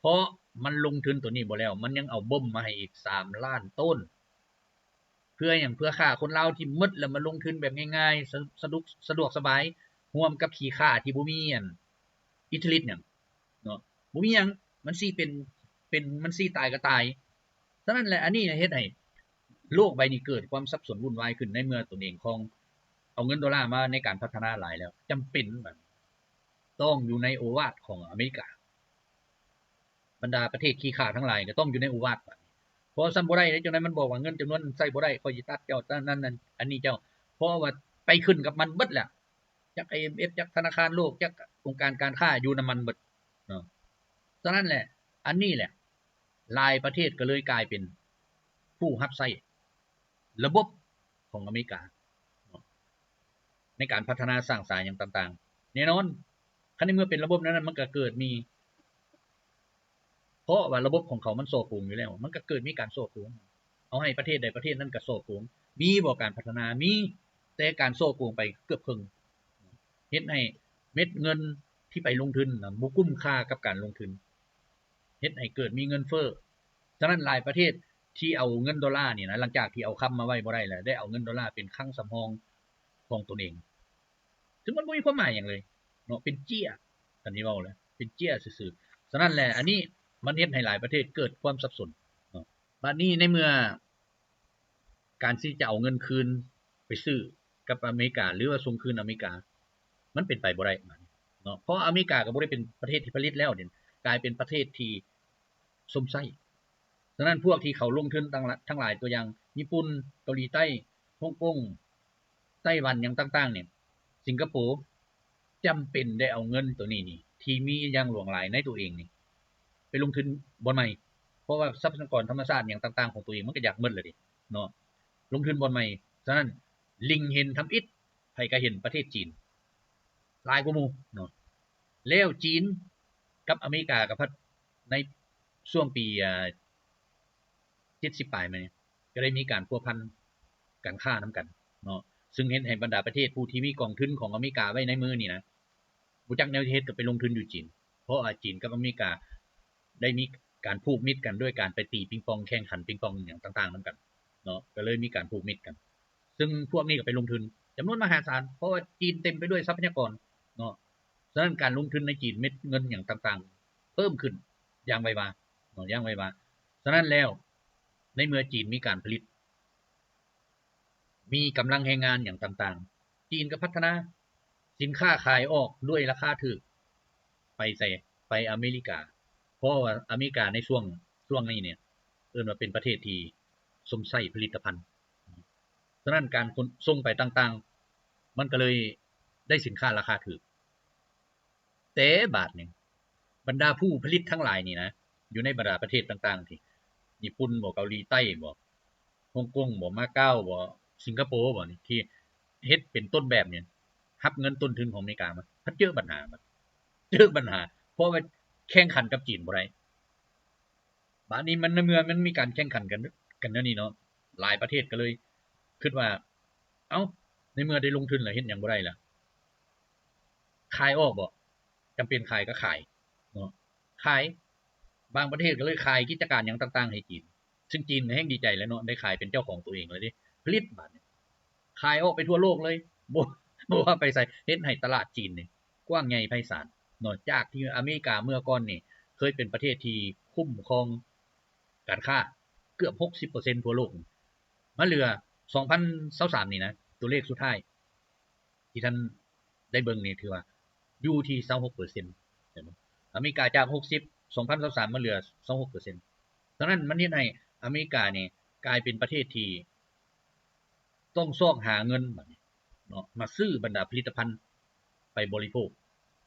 ເພາະມັນລົງທຶນໂຕນີ້ບໍ່ແລ້ວ ມັນຍັງເອົາບົມມາໃຫ້ອີກສາມລ້ານໂຕນ. ເພື່ອຫຍັງ? ເພື່ອຂ້າຄົນລາວຖິ້ມເບິດ ແລ້ວມາລົງທຶນແບບງ່າຍໆ ສະ ສະດວກ ສະດວກສະບາຍ ຮ່ວມກັບຂີ້ຂ້າທີ່ບໍ່ມີອັນ ອິດທິລິດຫຍັງເນາະ ບໍ່ມີຫຍັງ ມັນຊິເປັນ ເປັນ ມັນຊິຕາຍກໍຕາຍ. ສະນັ້ນແຫຼະ ອັນນີ້ເຮັດໃຫ້ໂລກໃບນີ້ເກີດຄວາມສັບສົນວຸ່ນວາຍຂຶ້ນ ໃນເມື່ອຕົນເອງຂອງ ເອົາເງິນໂດລາມາໃນການພັດທະນາຫຼາຍແລ້ວ ຈຳເປັນບັດນີ້ ຕ້ອງຢູ່ໃນໂອວາດຂອງອາເມລິກາ. ບັນດາປະເທດຂີ້ຂ້າທັງຫຼາຍກໍຕ້ອງຢູ່ໃນໂອວາດບັດນີ້ ເພາະຊັ້ນບໍ່ໄດ້ເດ້ ຈັ່ງໃດມັນບອກວ່າເງິນຈຳນວນນັ້ນໃຊ້ບໍ່ໄດ້ ຂ້ອຍຊິຕັດເຈົ້າ ນັ້ນ ອັນນີ້ເຈົ້າ ເພາະວ່າໄປຂຶ້ນກັບມັນເບິດແລ້ວ. ຈັກໄອເອັມເອັຟ ຈັກທະນາຄານໂລກ ຈັກອົງການການຄ້າຢູ່ນຳມັນເບິດເນາະ. ສະນັ້ນແຫຼະ ອັນນີ້ແຫຼະ ຫຼາຍປະເທດກໍເລີຍກາຍເປັນຜູ້ຮັບໃຊ້ລະບົບຂອງອາເມລິກາເນາະ ໃນການພັດທະນາສ້າງສາຫຍັງຕ່າງໆ. ແນ່ນອນ ຄັນໃນເມື່ອເປັນລະບົບແນວນັ້ນ ມັນກໍເກີດມີ ເພາະວ່າລະບົບຂອງເຂົາມັນສໍ້ໂກງຢູ່ແລ້ວ ມັນກໍເກີດມີການສໍ້ໂກງ. ເອົາໃຫ້ປະເທດໃດປະເທດນັ້ນກໍສໍ້ໂກງ. ມີບໍ່ການພັດທະນາ? ມີ, ແຕ່ການສໍ້ໂກງໄປເກືອບເຄິ່ງ. ເຮັດໃຫ້ເມັດເງິນທີ່ໄປລົງທຶນນະ ບໍ່ກຸ້ມຄ່າກັບການລົງທຶນ, ເຮັດໃຫ້ເກີດມີເງິນເຟີ້. ສະນັ້ນຫຼາຍປະເທດທີ່ເອົາເງິນໂດລານີ້ນະ, ຫຼັງຈາກທີ່ເອົາຄຳມາໄວ້ບໍ່ໄດ້ແລ້ວ, ໄດ້ເອົາເງິນໂດລາເປັນຄັງສຳຮອງຂອງຕົນເອງ, ຊຶ່ງມັນບໍ່ມີຄວາມໝາຍຫຍັງເລີຍເນາະ, ເປັນເຈ້ຍ, ອັນນີ້ເວົ້າແລ້ວ ເປັນເຈ້ຍຊື່ໆ. ສະນັ້ນແຫຼະ ອັນນີ້ມັນເຮັດໃຫ້ຫຼາຍປະເທດເກີດຄວາມສັບສົນເນາະ. ບາດນີ້ໃນເມື່ອ ການທີ່ຈະເອົາເງິນຄືນໄປຊື້ກັບອາເມລິກາ ຫຼືວ່າສົ່ງຄືນອາເມລິກາ ມັນເປັນໄປບໍ່ໄດ້ເນາະ, ເພາະອາເມລິກາກໍບໍ່ໄດ້ເປັນປະເທດທີ່ຜະລິດແລ້ວເດ, ກາຍເປັນປະເທດທີ່ຊົມໃຊ້. ສະນັ້ນພວກທີ່ເຂົາລົງທຶນທັງ ທັງຫຼາຍ ຕົວຢ່າງຍີ່ປຸ່ນ, ເກົາຫຼີໃຕ້, ຮົງກົງ, ໄຕ້ຫວັນ ຫຍັງຕ່າງໆນີ້, ສິງກະໂປ ຈຳເປັນໄດ້ເອົາເງິນໂຕນີ້ນີ້ ທີ່ມີຢ່າງຫຼວງຫຼາຍໃນຕົວເອງນີ້ ໄປລົງທຶນບ່ອນໃໝ່, ເພາະວ່າຊັບພະຍາກອນທຳມະຊາດຫຍັງຕ່າງໆຂອງຕົວເອງມັນກໍຢາກໝົດແລ້ວເດເນາະ, ລົງທຶນບ່ອນໃໝ່. ສະນັ້ນ ລິງເຫັນທຳອິດ, ໃຜກໍເຫັນປະເທດຈີນຫຼາຍກວ່າໝູ່ເນາະ. ແລ້ວຈີນກັບອາເມລິກາກໍພັດໃນຊ່ວງປີ ອາ ເຈັດສິບປາຍມານີ້ ກໍໄດ້ມີການພົວພັນການຄ້ານຳກັນເນາະ, ຊຶ່ງເຮັດໃຫ້ບັນດາປະເທດຜູ້ທີ່ມີກອງທຶນຂອງອາເມລິກາໄວ້ໃນມືນີ້ນະ ບໍ່ຈັກແນວເຮັດກໍໄປລົງທຶນຢູ່ຈີນ, ເພາະວ່າຈີນກັບອາເມລິກາໄດ້ມີການຜູກມິດກັນດ້ວຍການໄປຕີປິງປອງ, ແຂ່ງຂັນປິງປອງຫຍັງຕ່າງໆນຳກັນເນາະ, ກໍເລີຍມີການຜູກມິດກັນ. ຊຶ່ງພວກນີ້ກໍໄປລົງທຶນຈຳນວນມະຫາສານ, ເພາະວ່າຈີນເຕັມໄປດ້ວຍຊັບພະຍາກອນເນາະ. ສະນັ້ນການລົງທຶນໃນຈີນ ເມັດເງິນຫຍັງຕ່າງໆເພີ່ມຂຶ້ນຢ່າງໄວວາເນາະ, ຢ່າງໄວວາ. ສະນັ້ນແລ້ວ ໃນເມື່ອຈີນມີການຜະລິດ ມີກຳລັງແຮງງານຫຍັງຕ່າງໆ, ຈີນກໍພັດທະນາສິນຄ້າຂາຍອອກດ້ວຍລາຄາຖືກ ໄປໃສ? ໄປອາເມລິກາ, ເພາະວ່າອາເມລິກາໃນຊ່ວງ ຊ່ວງນີ້ນີ້ ເອີ້ນວ່າເປັນປະເທດທີ່ຊົມໃຊ້ຜະລິດຕະພັນ. ສະນັ້ນການຂົນສົ່ງໄປຕ່າງໆ ມັນກໍເລີຍໄດ້ສິນຄ້າລາຄາຖືກ. ແຕ່ບາດນີ້ ບັນດາຜູ້ຜະລິດທັງຫຼາຍນີ້ນະ ຢູ່ໃນບັນດາປະເທດຕ່າງໆ ທີ່ຍີ່ປຸ່ນບໍ ເກົາຫຼີໃຕ້ບໍ ຮົງກົງບໍ ມາເກົາບໍ ສິງກະໂປບໍນີ້ ທີ່ເຮັດເປັນຕົ້ນແບບນີ້ ຮັບເງິນຕົ້ນທຶນຂອງອາເມລິກາມາ ພັດເຈີບັນຫາ ເຈີບັນຫາ ເພາະວ່າແຂ່ງຂັນກັບຈີນບໍ່ໄດ້. ບາດນີ້ມັນ ໃນເມື່ອມັນມີການແຂ່ງຂັນກັນ ກັນແນວນີ້ເນາະ, ຫຼາຍປະເທດກໍເລີຍຄິດວ່າ ເອົ້າ ໃນເມື່ອໄດ້ລົງທຶນແລ້ວ ເຮັດຫຍັງບໍ່ໄດ້ລະ? ຂາຍອອກບໍ? ຈຳເປັນຂາຍກໍຂາຍເນາະ, ຂາຍ. ບາງປະເທດກໍເລີຍຂາຍກິດຈະການຫຍັງຕ່າງໆໃຫ້ຈີນ, ຊຶ່ງຈີນກໍແຮ່ງດີໃຈແລ້ວເນາະ, ໄດ້ຂາຍເປັນເຈົ້າຂອງຕົວເອງແລ້ວເດ້, ຜະລິດບາດນີ້ ຂາຍອອກໄປທົ່ວໂລກເລີຍ, ບໍ່ ບໍ່ວ່າໄປໃສ, ເຮັດໃຫ້ຕະຫຼາດຈີນນີ້ກວ້າງໃຫຍ່ໄພສານເນາະ. ຈາກທີ່ອາເມລິກາເມື່ອກ່ອນນີ້ ເຄີຍເປັນປະເທດທີ່ຄຸ້ມຄອງການຄ້າເກືອບຫົກສິບເປີເຊັນທົ່ວໂລກ, ມາເຫຼືອ ສອງພັນຊາວສາມນີ້ນະ, ຕົວເລກສຸດທ້າຍທີ່ທ່ານໄດ້ເບິ່ງນີ້ ຖືວ່າຢູ່ທີ່ຊາວຫົກເປີເຊັນ ເຫັນບໍ່? ອາເມລິກາຈາກຫົກສິບ ສອງພັນຊາວສາມມາເຫຼືອຊາວຫົກເປີເຊັນ. ສະນັ້ນມັນເຮັດໃຫ້ອາເມລິການີ້ກາຍເປັນປະເທດທີ່ ຕ້ອງຊອກຫາເງິນບາດນີ້ເນາະ ມາຊື້ບັນດາຜະລິດຕະພັນໄປບໍລິໂພກ.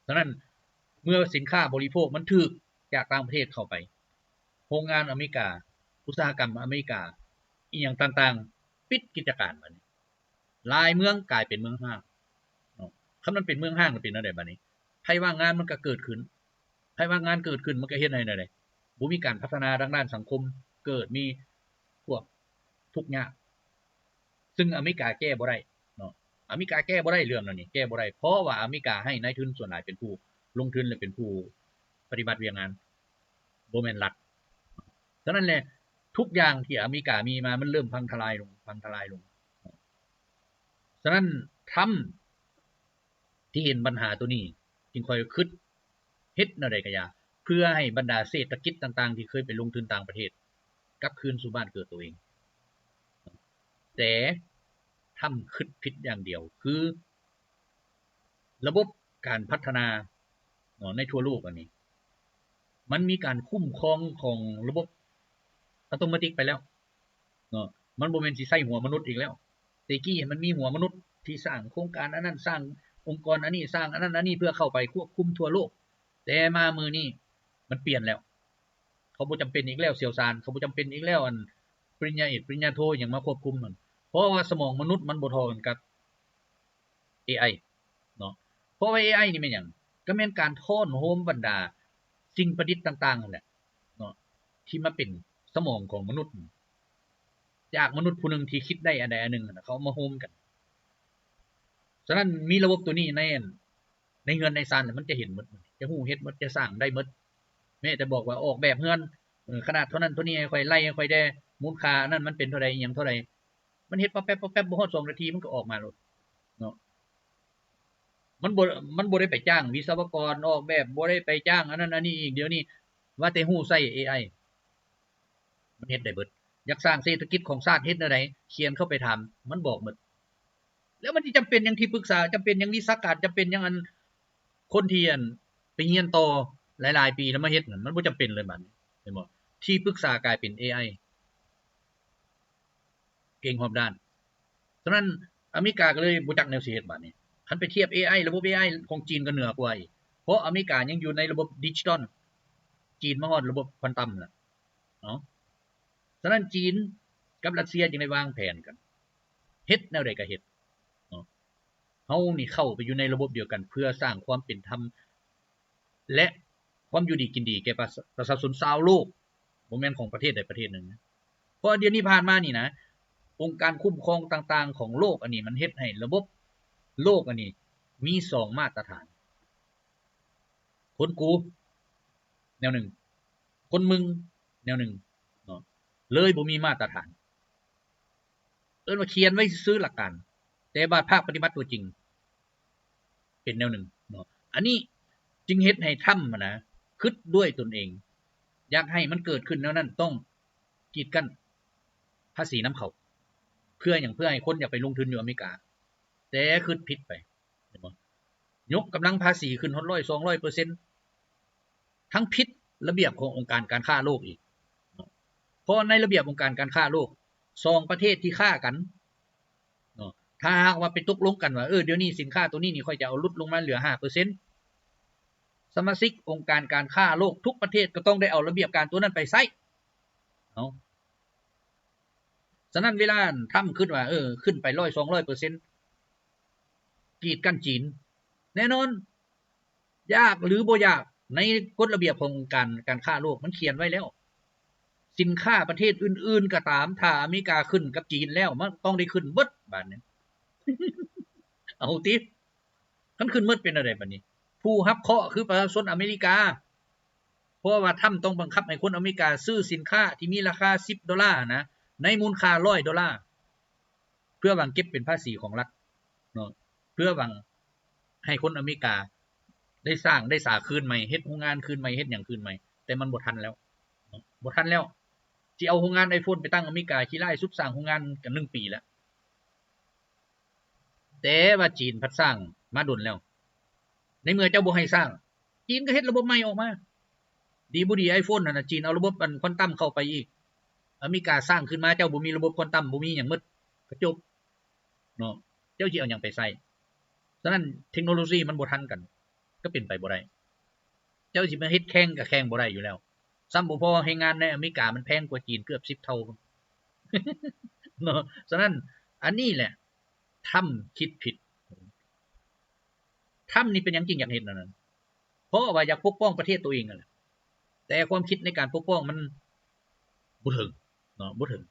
ສະນັ້ນເມື່ອສິນຄ້າບໍລິໂພກມັນຖືກຈາກຕ່າງປະເທດເຂົ້າໄປ, ໂຮງງານອາເມລິກາ, ອຸດສາຫະກຳອາເມລິກາ, ອີ່ຫຍັງຕ່າງໆ ປິດກິດຈະການບາດນີ້. ຫຼາຍເມືອງກາຍເປັນເມືອງຮ້າງເນາະ. ຄັນມັນເປັນເມືອງຮ້າງແລ້ວເປັນແນວໃດບາດນີ້? ໄພວ່າງງານມັນກໍເກີດຂຶ້ນ, ໄພວ່າງງານເກີດຂຶ້ນ ມັນກໍເຮັດໃຫ້ແນວໃດ? ບໍ່ມີການພັດທະນາທາງດ້ານສັງຄົມ, ເກີດມີພວກທຸກຍາກ. ຊຶ່ງອາເມລິກາແກ້ບໍ່ໄດ້ເນາະ, ອາເມລິກາແກ້ບໍ່ໄດ້ເລື່ອງເຫຼົ່ານີ້, ແກ້ບໍ່ໄດ້ ເພາະວ່າອາເມລິກາໃຫ້ນາຍທຶນສ່ວນຫຼາຍເປັນຜູ້ລົງທຶນ ແລະ ເປັນຜູ້ປະຕິບັດວຽກງານ, ບໍ່ແມ່ນລັດ. ສະນັ້ນແຫຼະ ທຸກຢ່າງທີ່ອາເມລິກາມີມາ ມັນເລີ່ມພັງທະລາຍລົງ, ພັງທະລາຍລົງ. ສະນັ້ນ ທຣຳ ທີ່ເຫັນບັນຫາໂຕນີ້ ຈຶ່ງຄ່ອຍຄິດເຮັດແນວໃດກະຢ່າ ເພື່ອໃຫ້ບັນດາເສດຖະກິດຕ່າງໆ ທີ່ເຄີຍໄປລົງທຶນຕ່າງປະເທດ ກັບຄືນສູ່ບ້ານເກີດໂຕເອງ. ແຕ່ ທຣຳຄິດຜິດຢ່າງດຽວ ຄື ລະບົບການພັດທະນາເນາະ ໃນທົ່ວໂລກອັນນີ້ ມັນມີການຄຸ້ມຄອງຂອງລະບົບອັດຕະໂນມັດໄປແລ້ວເນາະ, ມັນບໍ່ແມ່ນຊິໃຊ້ຫົວມະນຸດອີກແລ້ວ. ແຕ່ກີ້ມັນມີຫົວມະນຸດທີ່ສ້າງໂຄງການອັນນັ້ນ ສ້າງ ອົງກອນອັນນີ້ສ້າງອັນນັ້ນອັນນີ້ເພື່ອເຂົ້າໄປຄວບຄຸມທົ່ວໂລກ. ແຕ່ມາມື້ນີ້ມັນປ່ຽນແລ້ວ. ເຂົາບໍ່ຈຳເປັນອີກແລ້ວ ຊ່ຽວຊານ, ເຂົາບໍ່ຈຳເປັນອີກແລ້ວ ອັນປະລິນຍາເອກ ປະລິນຍາໂທຫຍັງມາຄວບຄຸມຫັ້ນ. ເພາະວ່າສະໝອງມະນຸດມັນບໍ່ທໍ່ກັນກັບເອໄອເນາະ. ເພາະວ່າເອໄອນີ້ແມ່ນຫຍັງ? ກໍແມ່ນການທ້ອນໂຮມບັນດາສິ່ງປະດິດຕ່າງໆຫັ້ນແຫຼະເນາະ ທີ່ມາເປັນສະໝອງຂອງມະນຸດ ຈາກມະນຸດຜູ້ໜຶ່ງທີ່ຄິດໄດ້ອັນໃດອັນໜຶ່ງຫັ້ນນະ ເຂົາເອົາມາໂຮມກັນ. ສະນັ້ນມີລະບົບຕົວນີ້ໃນ ໃນເຮືອນໃນຊານ ແລ້ວມັນຈະເຫັນໝົດ, ຈະຮູ້ເຮັດໝົດ, ຈະສ້າງໄດ້ໝົດ. ແມ້ແຕ່ບອກວ່າອອກແບບເຮືອນ, ເອີ ຂະໜາດເທົ່ານັ້ນເທົ່ານີ້ໃຫ້ຂ້ອຍ, ໄລ່ໃຫ້ຂ້ອຍແດ່, ມູນຄ່າອັນນັ້ນມັນເປັນເທົ່າໃດ, ອີ່ຫຍັງເທົ່າໃດ, ມັນເຮັດປັບແປັບປັບແປັບ ບໍ່ຮອດສອງນາທີມັນກໍອອກມາໂລດເນາະ. ມັນບໍ່ ມັນບໍ່ໄດ້ໄປຈ້າງວິສະວະກອນອອກແບບ, ບໍ່ໄດ້ໄປຈ້າງອັນນັ້ນອັນນີ້ອີກ. ດຽວນີ້ວ່າແຕ່ຮູ້ໃຊ້ເອໄອ ມັນເຮັດໄດ້ເບິດ. ຢາກສ້າງເສດຖະກິດຂອງຊາດເຮັດແນວໃດ, ຂຽນເຂົ້າໄປຖາມ ມັນບອກໝົດ. ແລ້ວມັນຊິຈຳເປັນຫຍັງທີ່ປຶກສາ, ຈຳເປັນຫຍັງວິຊາການ, ຈຳເປັນຫຍັງອັນ ຄົນທີ່ອັນໄປຮຽນຕໍ່ຫຼາຍໆປີແລ້ວມາເຮັດນັ້ນ ມັນບໍ່ຈຳເປັນເລີຍບາດນີ້ ເຫັນບໍ່? ທີ່ປຶກສາກາຍເປັນເອໄອ ເກັ່ງຮອບດ້ານ. ສະນັ້ນອາເມລິກາກໍເລີຍບໍ່ຈັກແນວຊິເຮັດບາດນີ້. ຄັນໄປທຽບເອໄອ, ລະບົບເອໄອຂອງຈີນກໍເໜືອກວ່າອີກ, ເພາະອາເມລິກາຍັງຢູ່ໃນລະບົບດິຈິຕອນ, ຈີນມາຮອດລະບົບຄວານຕັມແລ້ວເນາະ. ສະນັ້ນຈີນກັບຣັດເຊຍຈຶ່ງໄດ້ວາງແຜນກັນ ເຮັດແນວໃດກໍເຮັດເນາະ. ເຮົານີ້ເຂົ້າໄປຢູ່ໃນລະບົບດຽວກັນ ເພື່ອສ້າງຄວາມເປັນທຳ ແລະ ຄວາມຢູ່ດີກິນດີແກ່ປະຊາ ປະຊາຊົນຊາວໂລກ, ບໍ່ແມ່ນຂອງປະເທດໃດປະເທດໜຶ່ງ. ເພາະວ່າດຽວນີ້ຜ່ານມານີ້ນະ, ອົງການຄຸ້ມຄອງຕ່າງໆຂອງໂລກອັນນີ້ ມັນເຮັດໃຫ້ລະບົບໂລກອັນນີ້ມີສອງມາດຕະຖານ. ຄົນກູ້ແນວໜຶ່ງ, ຄົນມຶງແນວໜຶ່ງເນາະ, ເລີຍບໍ່ມີມາດຕະຖານ. ເອີ້ນວ່າຂຽນໄວ້ຊື່ໆຫຼັກການ, ແຕ່ບາດພາກປະຕິບັດຕົວຈິງເປັນແນວໜຶ່ງເນາະ. ອັນນີ້ຈຶ່ງເຮັດໃຫ້ທຣຳຫັ້ນນະ ຄິດດ້ວຍຕົນເອງ, ຢາກໃຫ້ມັນເກີດຂຶ້ນແນວນັ້ນ ຕ້ອງກີດກັ້ນພາສີນຳເຂົ້າ. ເພື່ອຫຍັງ? ເພື່ອໃຫ້ຄົນຢາກໄປລົງທຶນຢູ່ອາເມລິກາ, ແຕ່ຄິດຜິດໄປ. ເຫັນບໍ່? ຍົກກຳລັງພາສີຂຶ້ນຮອດຮ້ອຍ ສອງຮ້ອຍເປີເຊັນ ທັງຜິດລະບຽບຂອງອົງການການຄ້າໂລກອີກເນາະ. ເພາະໃນລະບຽບອົງການການຄ້າໂລກ ສອງປະເທດທີ່ຄ້າກັນເນາະ, ຖ້າຫາກວ່າໄປຕົກລົງກັນວ່າ ເອີ ດຽວນີ້ສິນຄ້າໂຕນີ້ນີ້ ຂ້ອຍຈະເອົາຫຼຸດລົງມາເຫຼືອຫ້າເປີເຊັນ, ສະມາຊິກອົງການການຄ້າໂລກທຸກປະເທດກໍຕ້ອງໄດ້ເອົາລະບຽບການໂຕນັ້ນໄປໃຊ້ເນາະ. ສະນັ້ນເວລາທຣຳຄິດວ່າ ເອີ ຂຶ້ນໄປຮ້ອຍ ສອງຮ້ອຍເປີເຊັນ ກີດກັ້ນຈີນ, ແນ່ນອນ ຢາກຫຼືບໍ່ຢາກ ໃນກົດລະບຽບຂອງການ ການຄ້າໂລກມັນຂຽນໄວ້ແລ້ວ. ສິນຄ້າປະເທດອື່ນໆກໍຕາມ, ຖ້າອາເມລິກາຂຶ້ນກັບຈີນແລ້ວ ມັນຕ້ອງໄດ້ຂຶ້ນເບິດບາດນີ້. ເອົາຕິ, ຄັນຂຶ້ນເບິດເປັນແນວໃດບາດນີ້? ຜູ້ຮັບເຄາະຄືປະຊາຊົນອາເມລິກາ. ເພາະວ່າທຣຳຕ້ອງບັງຄັບໃຫ້ຄົນອາເມລິກາຊື້ສິນຄ້າທີ່ມີລາຄາສິບໂດລານະ ໃນມູນຄ່າຮ້ອຍໂດລາ ເພື່ອຫວັງເກັບເປັນພາສີຂອງລັດເນາະ, ເພື່ອຫວັງໃຫ້ຄົນອາເມລິກາໄດ້ສ້າງໄດ້ສາຄືນໃໝ່, ເຮັດໂຮງງານຄືນໃໝ່, ເຮັດຫຍັງຄືນໃໝ່. ແຕ່ມັນບໍ່ທັນແລ້ວເນາະ, ບໍ່ທັນແລ້ວ. ຊິເອົາໂຮງງານໄອໂຟນໄປຕັ້ງອາເມລິກາ ຂີ້ລ້າຍສຸດ, ສ້າງໂຮງງານກັນໜຶ່ງປີແລ້ວ. ແຕ່ວ່າຈີນພັດສ້າງມາດົນແລ້ວ. ໃນເມື່ອເຈົ້າບໍ່ໃຫ້ສ້າງ, ຈີນກໍເຮັດລະບົບໃໝ່ອອກມາ. ດີບໍ່ດີ ໄອໂຟນຫັ້ນນະ, ຈີນເອົາລະບົບອັນຄວອນຕັມເຂົ້າໄປອີກ. ອາເມລິກາສ້າງຂຶ້ນມາ, ເຈົ້າບໍ່ມີລະບົບຄວອນຕັມ, ບໍ່ມີຫຍັງໝົດ, ກະຈົບເນາະ. ເຈົ້າຊິເອົາຫຍັງໄປໃຊ້? ສະນັ້ນເທັກໂນໂລຊີມັນບໍ່ທັນກັນ ກໍເປັນໄປບໍ່ໄດ້. ເຈົ້າຊິມາເຮັດແຂ່ງກໍແຂ່ງບໍ່ໄດ້ຢູ່ແລ້ວ. ຊ້ຳບໍ່ພໍ ແຮງງານໃນອາເມລິກາມັນແພງກວ່າຈີນເກືອບສິບເທົ່າເນາະ. ສະນັ້ນ ອັນນີ້ແຫຼະ ທຣຳຄິດຜິດ. ທຣຳນີ້ເປັນຫຍັງຈຶ່ງຢາກເຮັດແນວນັ້ນ? ເພາະວ່າຢາກປົກປ້ອງປະເທດໂຕເອງນັ້ນແຫຼະ, ແຕ່ຄວາມຄິດໃນການປົກປ້ອງມັນບໍ່ເຖິງເນາະ, ບໍ່ເຖິງ.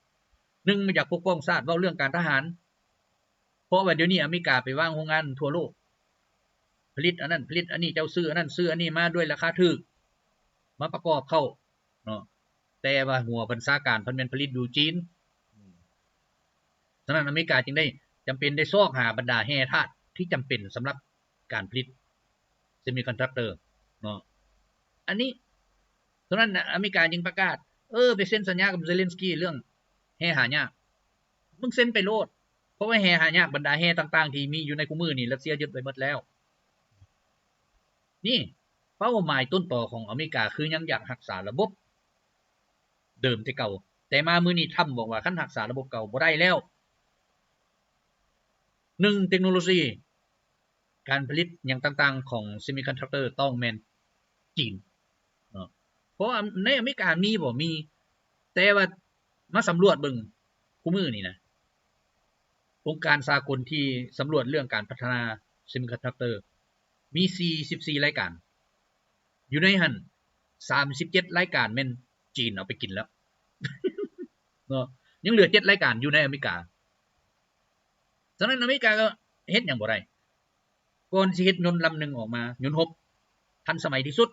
ໜຶ່ງ ມັນຢາກປົກປ້ອງຊາດ, ເວົ້າເລື່ອງການທະຫານ. ເພາະວ່າດຽວນີ້ອາເມລິກາໄປວາງໂຮງງານທົ່ວໂລກ, ຜະລິດອັນນັ້ນ ຜະລິດອັນນີ້, ເຈົ້າຊື້ອັນນັ້ນ ຊື້ອັນນີ້ມາດ້ວຍລາຄາຖືກ ມາປະກອບເຂົ້າເນາະ, ແຕ່ວ່າຫົວບັນຊາການເພິ່ນແມ່ນຜະລິດຢູ່ຈີນ. ສະນັ້ນອາເມລິກາຈຶ່ງໄດ້ ຈຳເປັນໄດ້ຊອກຫາບັນດາແຮ່ທາດທີ່ຈຳເປັນສຳລັບການຜະລິດເຊມິຄອນດັກເຕີເນາະ. ອັນນີ້ ສະນັ້ນອາເມລິກາຈຶ່ງປະກາດ ເອີ ໄປເຊັນສັນຍາກັບເຊເລັນສກີເລື່ອງແຮ່ຫາຍາກ. ມຶງເຊັນໄປໂລດ, ເພາະວ່າແຮ່ຫາຍາກ, ບັນດາແຮ່ຕ່າງໆທີ່ມີຢູ່ໃນຄູ່ມື້ນີ້ ຣັດເຊຍຍຶດໄວ້ໝົດແລ້ວ. ນີ້ເປົ້າໝາຍຕົ້ນຕໍຂອງອາເມລິກາ ຄືຍັງຢາກຮັກສາລະບົບເດີມແຕ່ເກົ່າ. ແຕ່ມາມື້ນີ້ທຣຳບອກວ່າ ຄັນຮັກສາລະບົບເກົ່າບໍ່ໄດ້ແລ້ວ, ໜຶ່ງ ເຕັກໂນໂລຊີ ການຜະລິດຫຍັງຕ່າງໆຂອງເຊມິຄອນດັກເຕີຕ້ອງແມ່ນຈີນເນາະ. ເພາະວ່າໃນອາເມລິກາມີບໍ່? ມີ, ແຕ່ວ່າມາສຳຫຼວດເບິ່ງຄູ່ມື້ນີ້ນະ, ອົງການສາກົນທີ່ສຳຫຼວດເລື່ອງການພັດທະນາເຊມິຄອນດັກເຕີມີສີ່ສິບສີ່ລາຍການ, ຢູ່ໃນຫັ້ນສາມສິບເຈັດລາຍການແມ່ນຈີນເອົາໄປກິນແລ້ວເນາະ, ຍັງເຫຼືອເຈັດລາຍການຢູ່ໃນອາເມລິກາ. ສະນັ້ນອາເມລິກາກໍເຮັດຫຍັງບໍ່ໄດ້. ກ່ອນຊິເຮັດຍົນລຳໜຶ່ງອອກມາ, ຍົນຮົບທັນສະໄໝທີ່ສຸດ,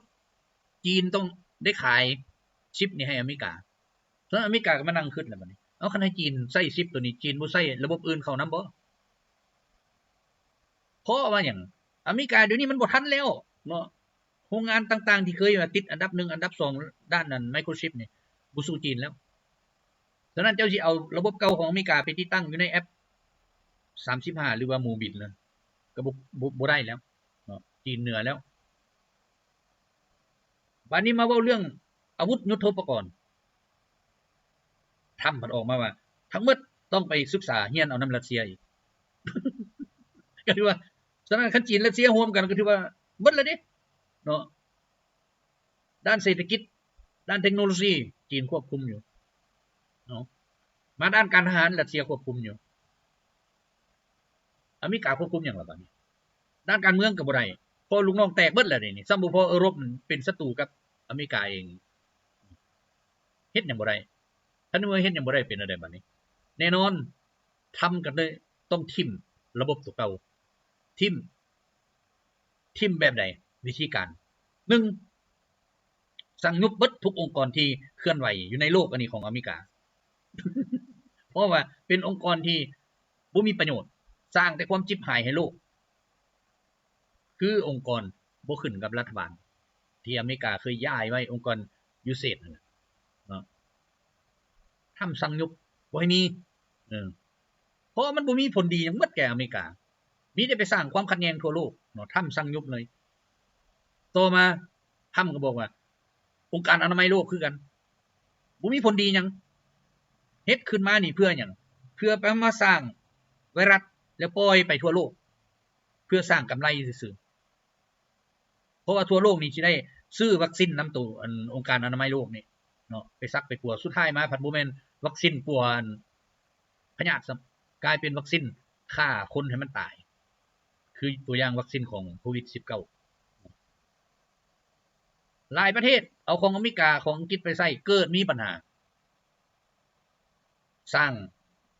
ຈີນຕ້ອງໄດ້ຂາຍຊິບນີ້ໃຫ້ອາເມລິກາ. ສະນັ້ນອາເມລິກາກໍມານັ່ງຄິດແລ້ວບັດນີ້, ເອົາ ຄັນໃຫ້ຈີນໃຊ້ຊິບໂຕນີ້, ຈີນບໍ່ໃຊ້ລະບົບອື່ນເຂົ້ານຳບໍ່? ເພາະວ່າຫຍັງ? ອາເມລິກາດຽວນີ້ມັນບໍ່ທັນແລ້ວເນາະ. ໂຮງງານຕ່າງໆທີ່ເຄີຍວ່າຕິດອັນດັບໜຶ່ງ ອັນດັບສອງ ດ້ານນັ້ນ ໄມໂຄຣຊິບນີ້ ບໍ່ສູ້ຈີນແລ້ວ. ສະນັ້ນເຈົ້າຊິເອົາລະບົບເກົ່າຂອງອາເມລິກາໄປຕິດຕັ້ງຢູ່ໃນແອັບສາມສິບຫ້າ ຫຼືວ່າໝູບິນນະ ກໍບໍ່ ບໍ່ ບໍ່ໄດ້ແລ້ວເນາະ, ຈີນເໜືອແລ້ວ. ບາດນີ້ມາເວົ້າເລື່ອງອາວຸດຍຸດໂທປະກອນ, ທຳພັດອອກມາວ່າທັງໝົດຕ້ອງໄປສຶກສາຮຽນເອົານຳຣັດເຊຍອີກ. ກໍຖືວ່າ ສະນັ້ນຄັນຈີນຣັດເຊຍຮ່ວມກັນກໍຖືວ່າໝົດແລ້ວເດ້ເນາະ. ດ້ານເສດຖະກິດ, ດ້ານເທັກໂນໂລຊີ ຈີນຄວບຄຸມຢູ່ເນາະ, ມາດ້ານການທະຫານ ຣັດເຊຍຄວບຄຸມຢູ່, ອາເມລິກາຄວບຄຸມຫຍັງລະບາດນີ້? ດ້ານການເມືອງກໍບໍ່ໄດ້, ເພາະລູກນ້ອງແຕກເບິດແລ້ວເດນີ້, ຊ້ຳບໍ່ພໍເອີຣົບເປັນສັດຕູກັບອາເມລິກາເອງ, ເຮັດຫຍັງບໍ່ໄດ້. ຄັນເມື່ອເຮັດຫຍັງບໍ່ໄດ້ ເປັນແນວໃດບາດນີ້? ແນ່ນອນ ທຳກໍເລີຍຕ້ອງຖິ້ມລະບົບຕົວເກົ່າ, ຖິ້ມ ຖິ້ມແບບໃດ? ວິທີການ ໜຶ່ງ ສັ່ງຍຸບເບິດທຸກອົງກອນທີ່ເຄື່ອນໄຫວຢູ່ໃນໂລກອັນນີ້ຂອງອາເມລິກາ, ເພາະວ່າເປັນອົງກອນທີ່ບໍ່ມີປະໂຫຍດ, ສ້າງແຕ່ຄວາມຈິບຫາຍໃຫ້ໂລກ. ຄືອົງກອນບໍ່ຂຶ້ນກັບລັດຖະບານ ທີ່ອາເມລິກາເຄີຍຍ້າຍໄວ້, ອົງກອນ USAID ນັ້ນແຫຼະເນາະ. ທຳສັ່ງຍຸບ ບໍ່ໃຫ້ມີ, ເອີ ເພາະມັນບໍ່ມີຜົນດີຫຍັງໝົດແກ່ອາເມລິກາ, ມີແຕ່ໄປສ້າງຄວາມຂັດແຍ່ງທົ່ວໂລກເນາະ. ທຳສັ່ງຍຸບເລີຍ. ຕໍ່ມາ ທຳກໍບອກວ່າ ອົງການອະນາໄມໂລກຄືກັນ ບໍ່ມີຜົນດີຫຍັງ, ເຮັດຂຶ້ນມານີ້ເພື່ອຫຍັງ? ເພື່ອໄປມາສ້າງໄວຣັສ ແລ້ວປ່ອຍໄປທົ່ວໂລກ ເພື່ອສ້າງກຳໄລຊື່ໆ. ເພາະວ່າທົ່ວໂລກນີ້ຊິໄດ້ຊື້ວັກຊິນນຳໂຕ ອັນ ອົງການອະນາໄມໂລກນີ້ເນາະ ໄປສັກໄປປົວ, ສຸດທ້າຍມາພັດບໍ່ແມ່ນວັກຊິນປົວ ອັນ ພະຍາດຊ້ຳ, ກາຍເປັນວັກຊິນຂ້າຄົນໃຫ້ມັນຕາຍ, ຄືຕົວຢ່າງວັກຊິນຂອງໂຄວິດສິບເກົ້າ. ຫຼາຍປະເທດເອົາຂອງອາເມລິກາ ຂອງອັງກິດໄປໃຊ້ ເກີດມີບັນຫາ, ສ້າງ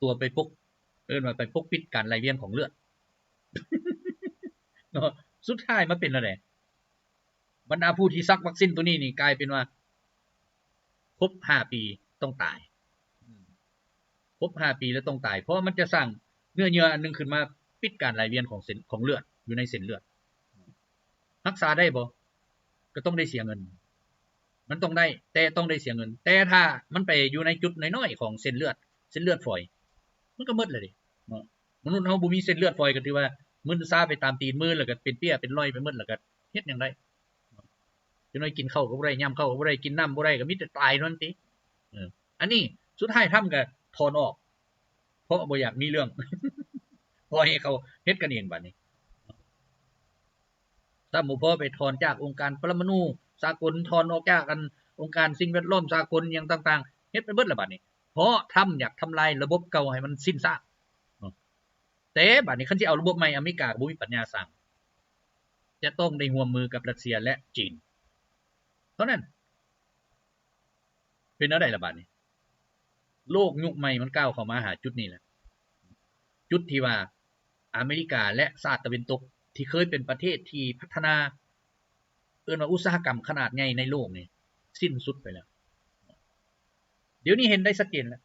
ຕົວໄປປົກ ເອີ້ນວ່າໄປປົກປິດການໄຫຼວຽນຂອງເລືອດເນາະ. ສຸດທ້າຍມາເປັນແນວໃດ? ບັນດາຜູ້ທີ່ສັກວັກຊິນໂຕນີ້ນີ້ ກາຍເປັນວ່າຄົບຫ້າປີຕ້ອງຕາຍ, ຄົບຫ້າປີແລ້ວຕ້ອງຕາຍ, ເພາະວ່າມັນຈະສ້າງເນື້ອເຍື່ອອັນໜຶ່ງຂຶ້ນມາປິດການໄຫຼວຽນຂອງເສັ້ນ ຂອງເລືອດ ຢູ່ໃນເສັ້ນເລືອດ. ຮັກສາໄດ້ບໍ່? ກໍຕ້ອງໄດ້ເສຍເງິນ, ມັນຕ້ອງໄດ້ ແຕ່ຕ້ອງໄດ້ເສຍເງິນ. ແຕ່ຖ້າມັນໄປຢູ່ໃນຈຸດນ້ອຍໆຂອງເສັ້ນເລືອດ ເສັ້ນເລືອດຝອຍ ມັນກໍໝົດແລ້ວເດ້ເນາະ. ມະນຸດເຮົາບໍ່ມີເສັ້ນເລືອດຝອຍ ກໍຖືວ່າມຶນຊາໄປຕາມຕີນມື ແລ້ວກໍເປັນເປ້ຍເປັນລອຍໄປໝົດ ແລ້ວກໍເຮັດຫຍັງໄດ້? ຈັກໜ້ອຍກິນເຂົ້າກໍບໍ່ໄດ້ ຍ່ຳເຂົ້າກໍບໍ່ໄດ້ ກິນນ້ຳບໍ່ໄດ້ ກໍມີແຕ່ຕາຍເທົ່ານັ້ນຕິ. ເອີ ອັນນີ້ສຸດທ້າຍທຳກໍຖອນອອກ ເພາະບໍ່ຢາກມີເລື່ອງ ປ່ອຍໃຫ້ເຂົາເຮັດກັນເອງບາດນີ້. ຊ້ຳບໍ່ພໍໄປຖອນຈາກອົງການປະລະມະນູສາກົນ ຖອນອອກຈາກອັນ ອົງການສິ່ງແວດລ້ອມສາກົນຫຍັງຕ່າງໆ ເຮັດໄປເບິດລະບາດນີ້ ເພາະທຳຢາກທຳລາຍລະບົບເກົ່າໃຫ້ມັນສິ້ນຊາກເນາະ. ແຕ່ບາດນີ້ຄັນຊິເອົາລະບົບໃໝ່ ອາເມລິກາກໍບໍ່ມີປັນຍາສ້າງ, ຈະຕ້ອງໄດ້ຮ່ວມມືກັບຣັດເຊຍ ແລະ ຈີນເທົ່ານັ້ນ. ເປັນແນວໃດລະບາດນີ້? ໂລກຍຸກໃໝ່ມັນກ້າວເຂົ້າມາຫາຈຸດນີ້ແຫຼະ, ຈຸດທີ່ວ່າອາເມລິກາ ແລະ ຊາດຕາເວັນຕົກທີ່ເຄີຍເປັນປະເທດທີ່ພັດທະນາ ເອີ້ນວ່າອຸດສາຫະກຳຂະໜາດໃຫຍ່ໃນໂລກນີ້ ສິ້ນສຸດໄປແລ້ວ. ດຽວນີ້ເຫັນໄດ້ຊັດເຈນແລ້ວ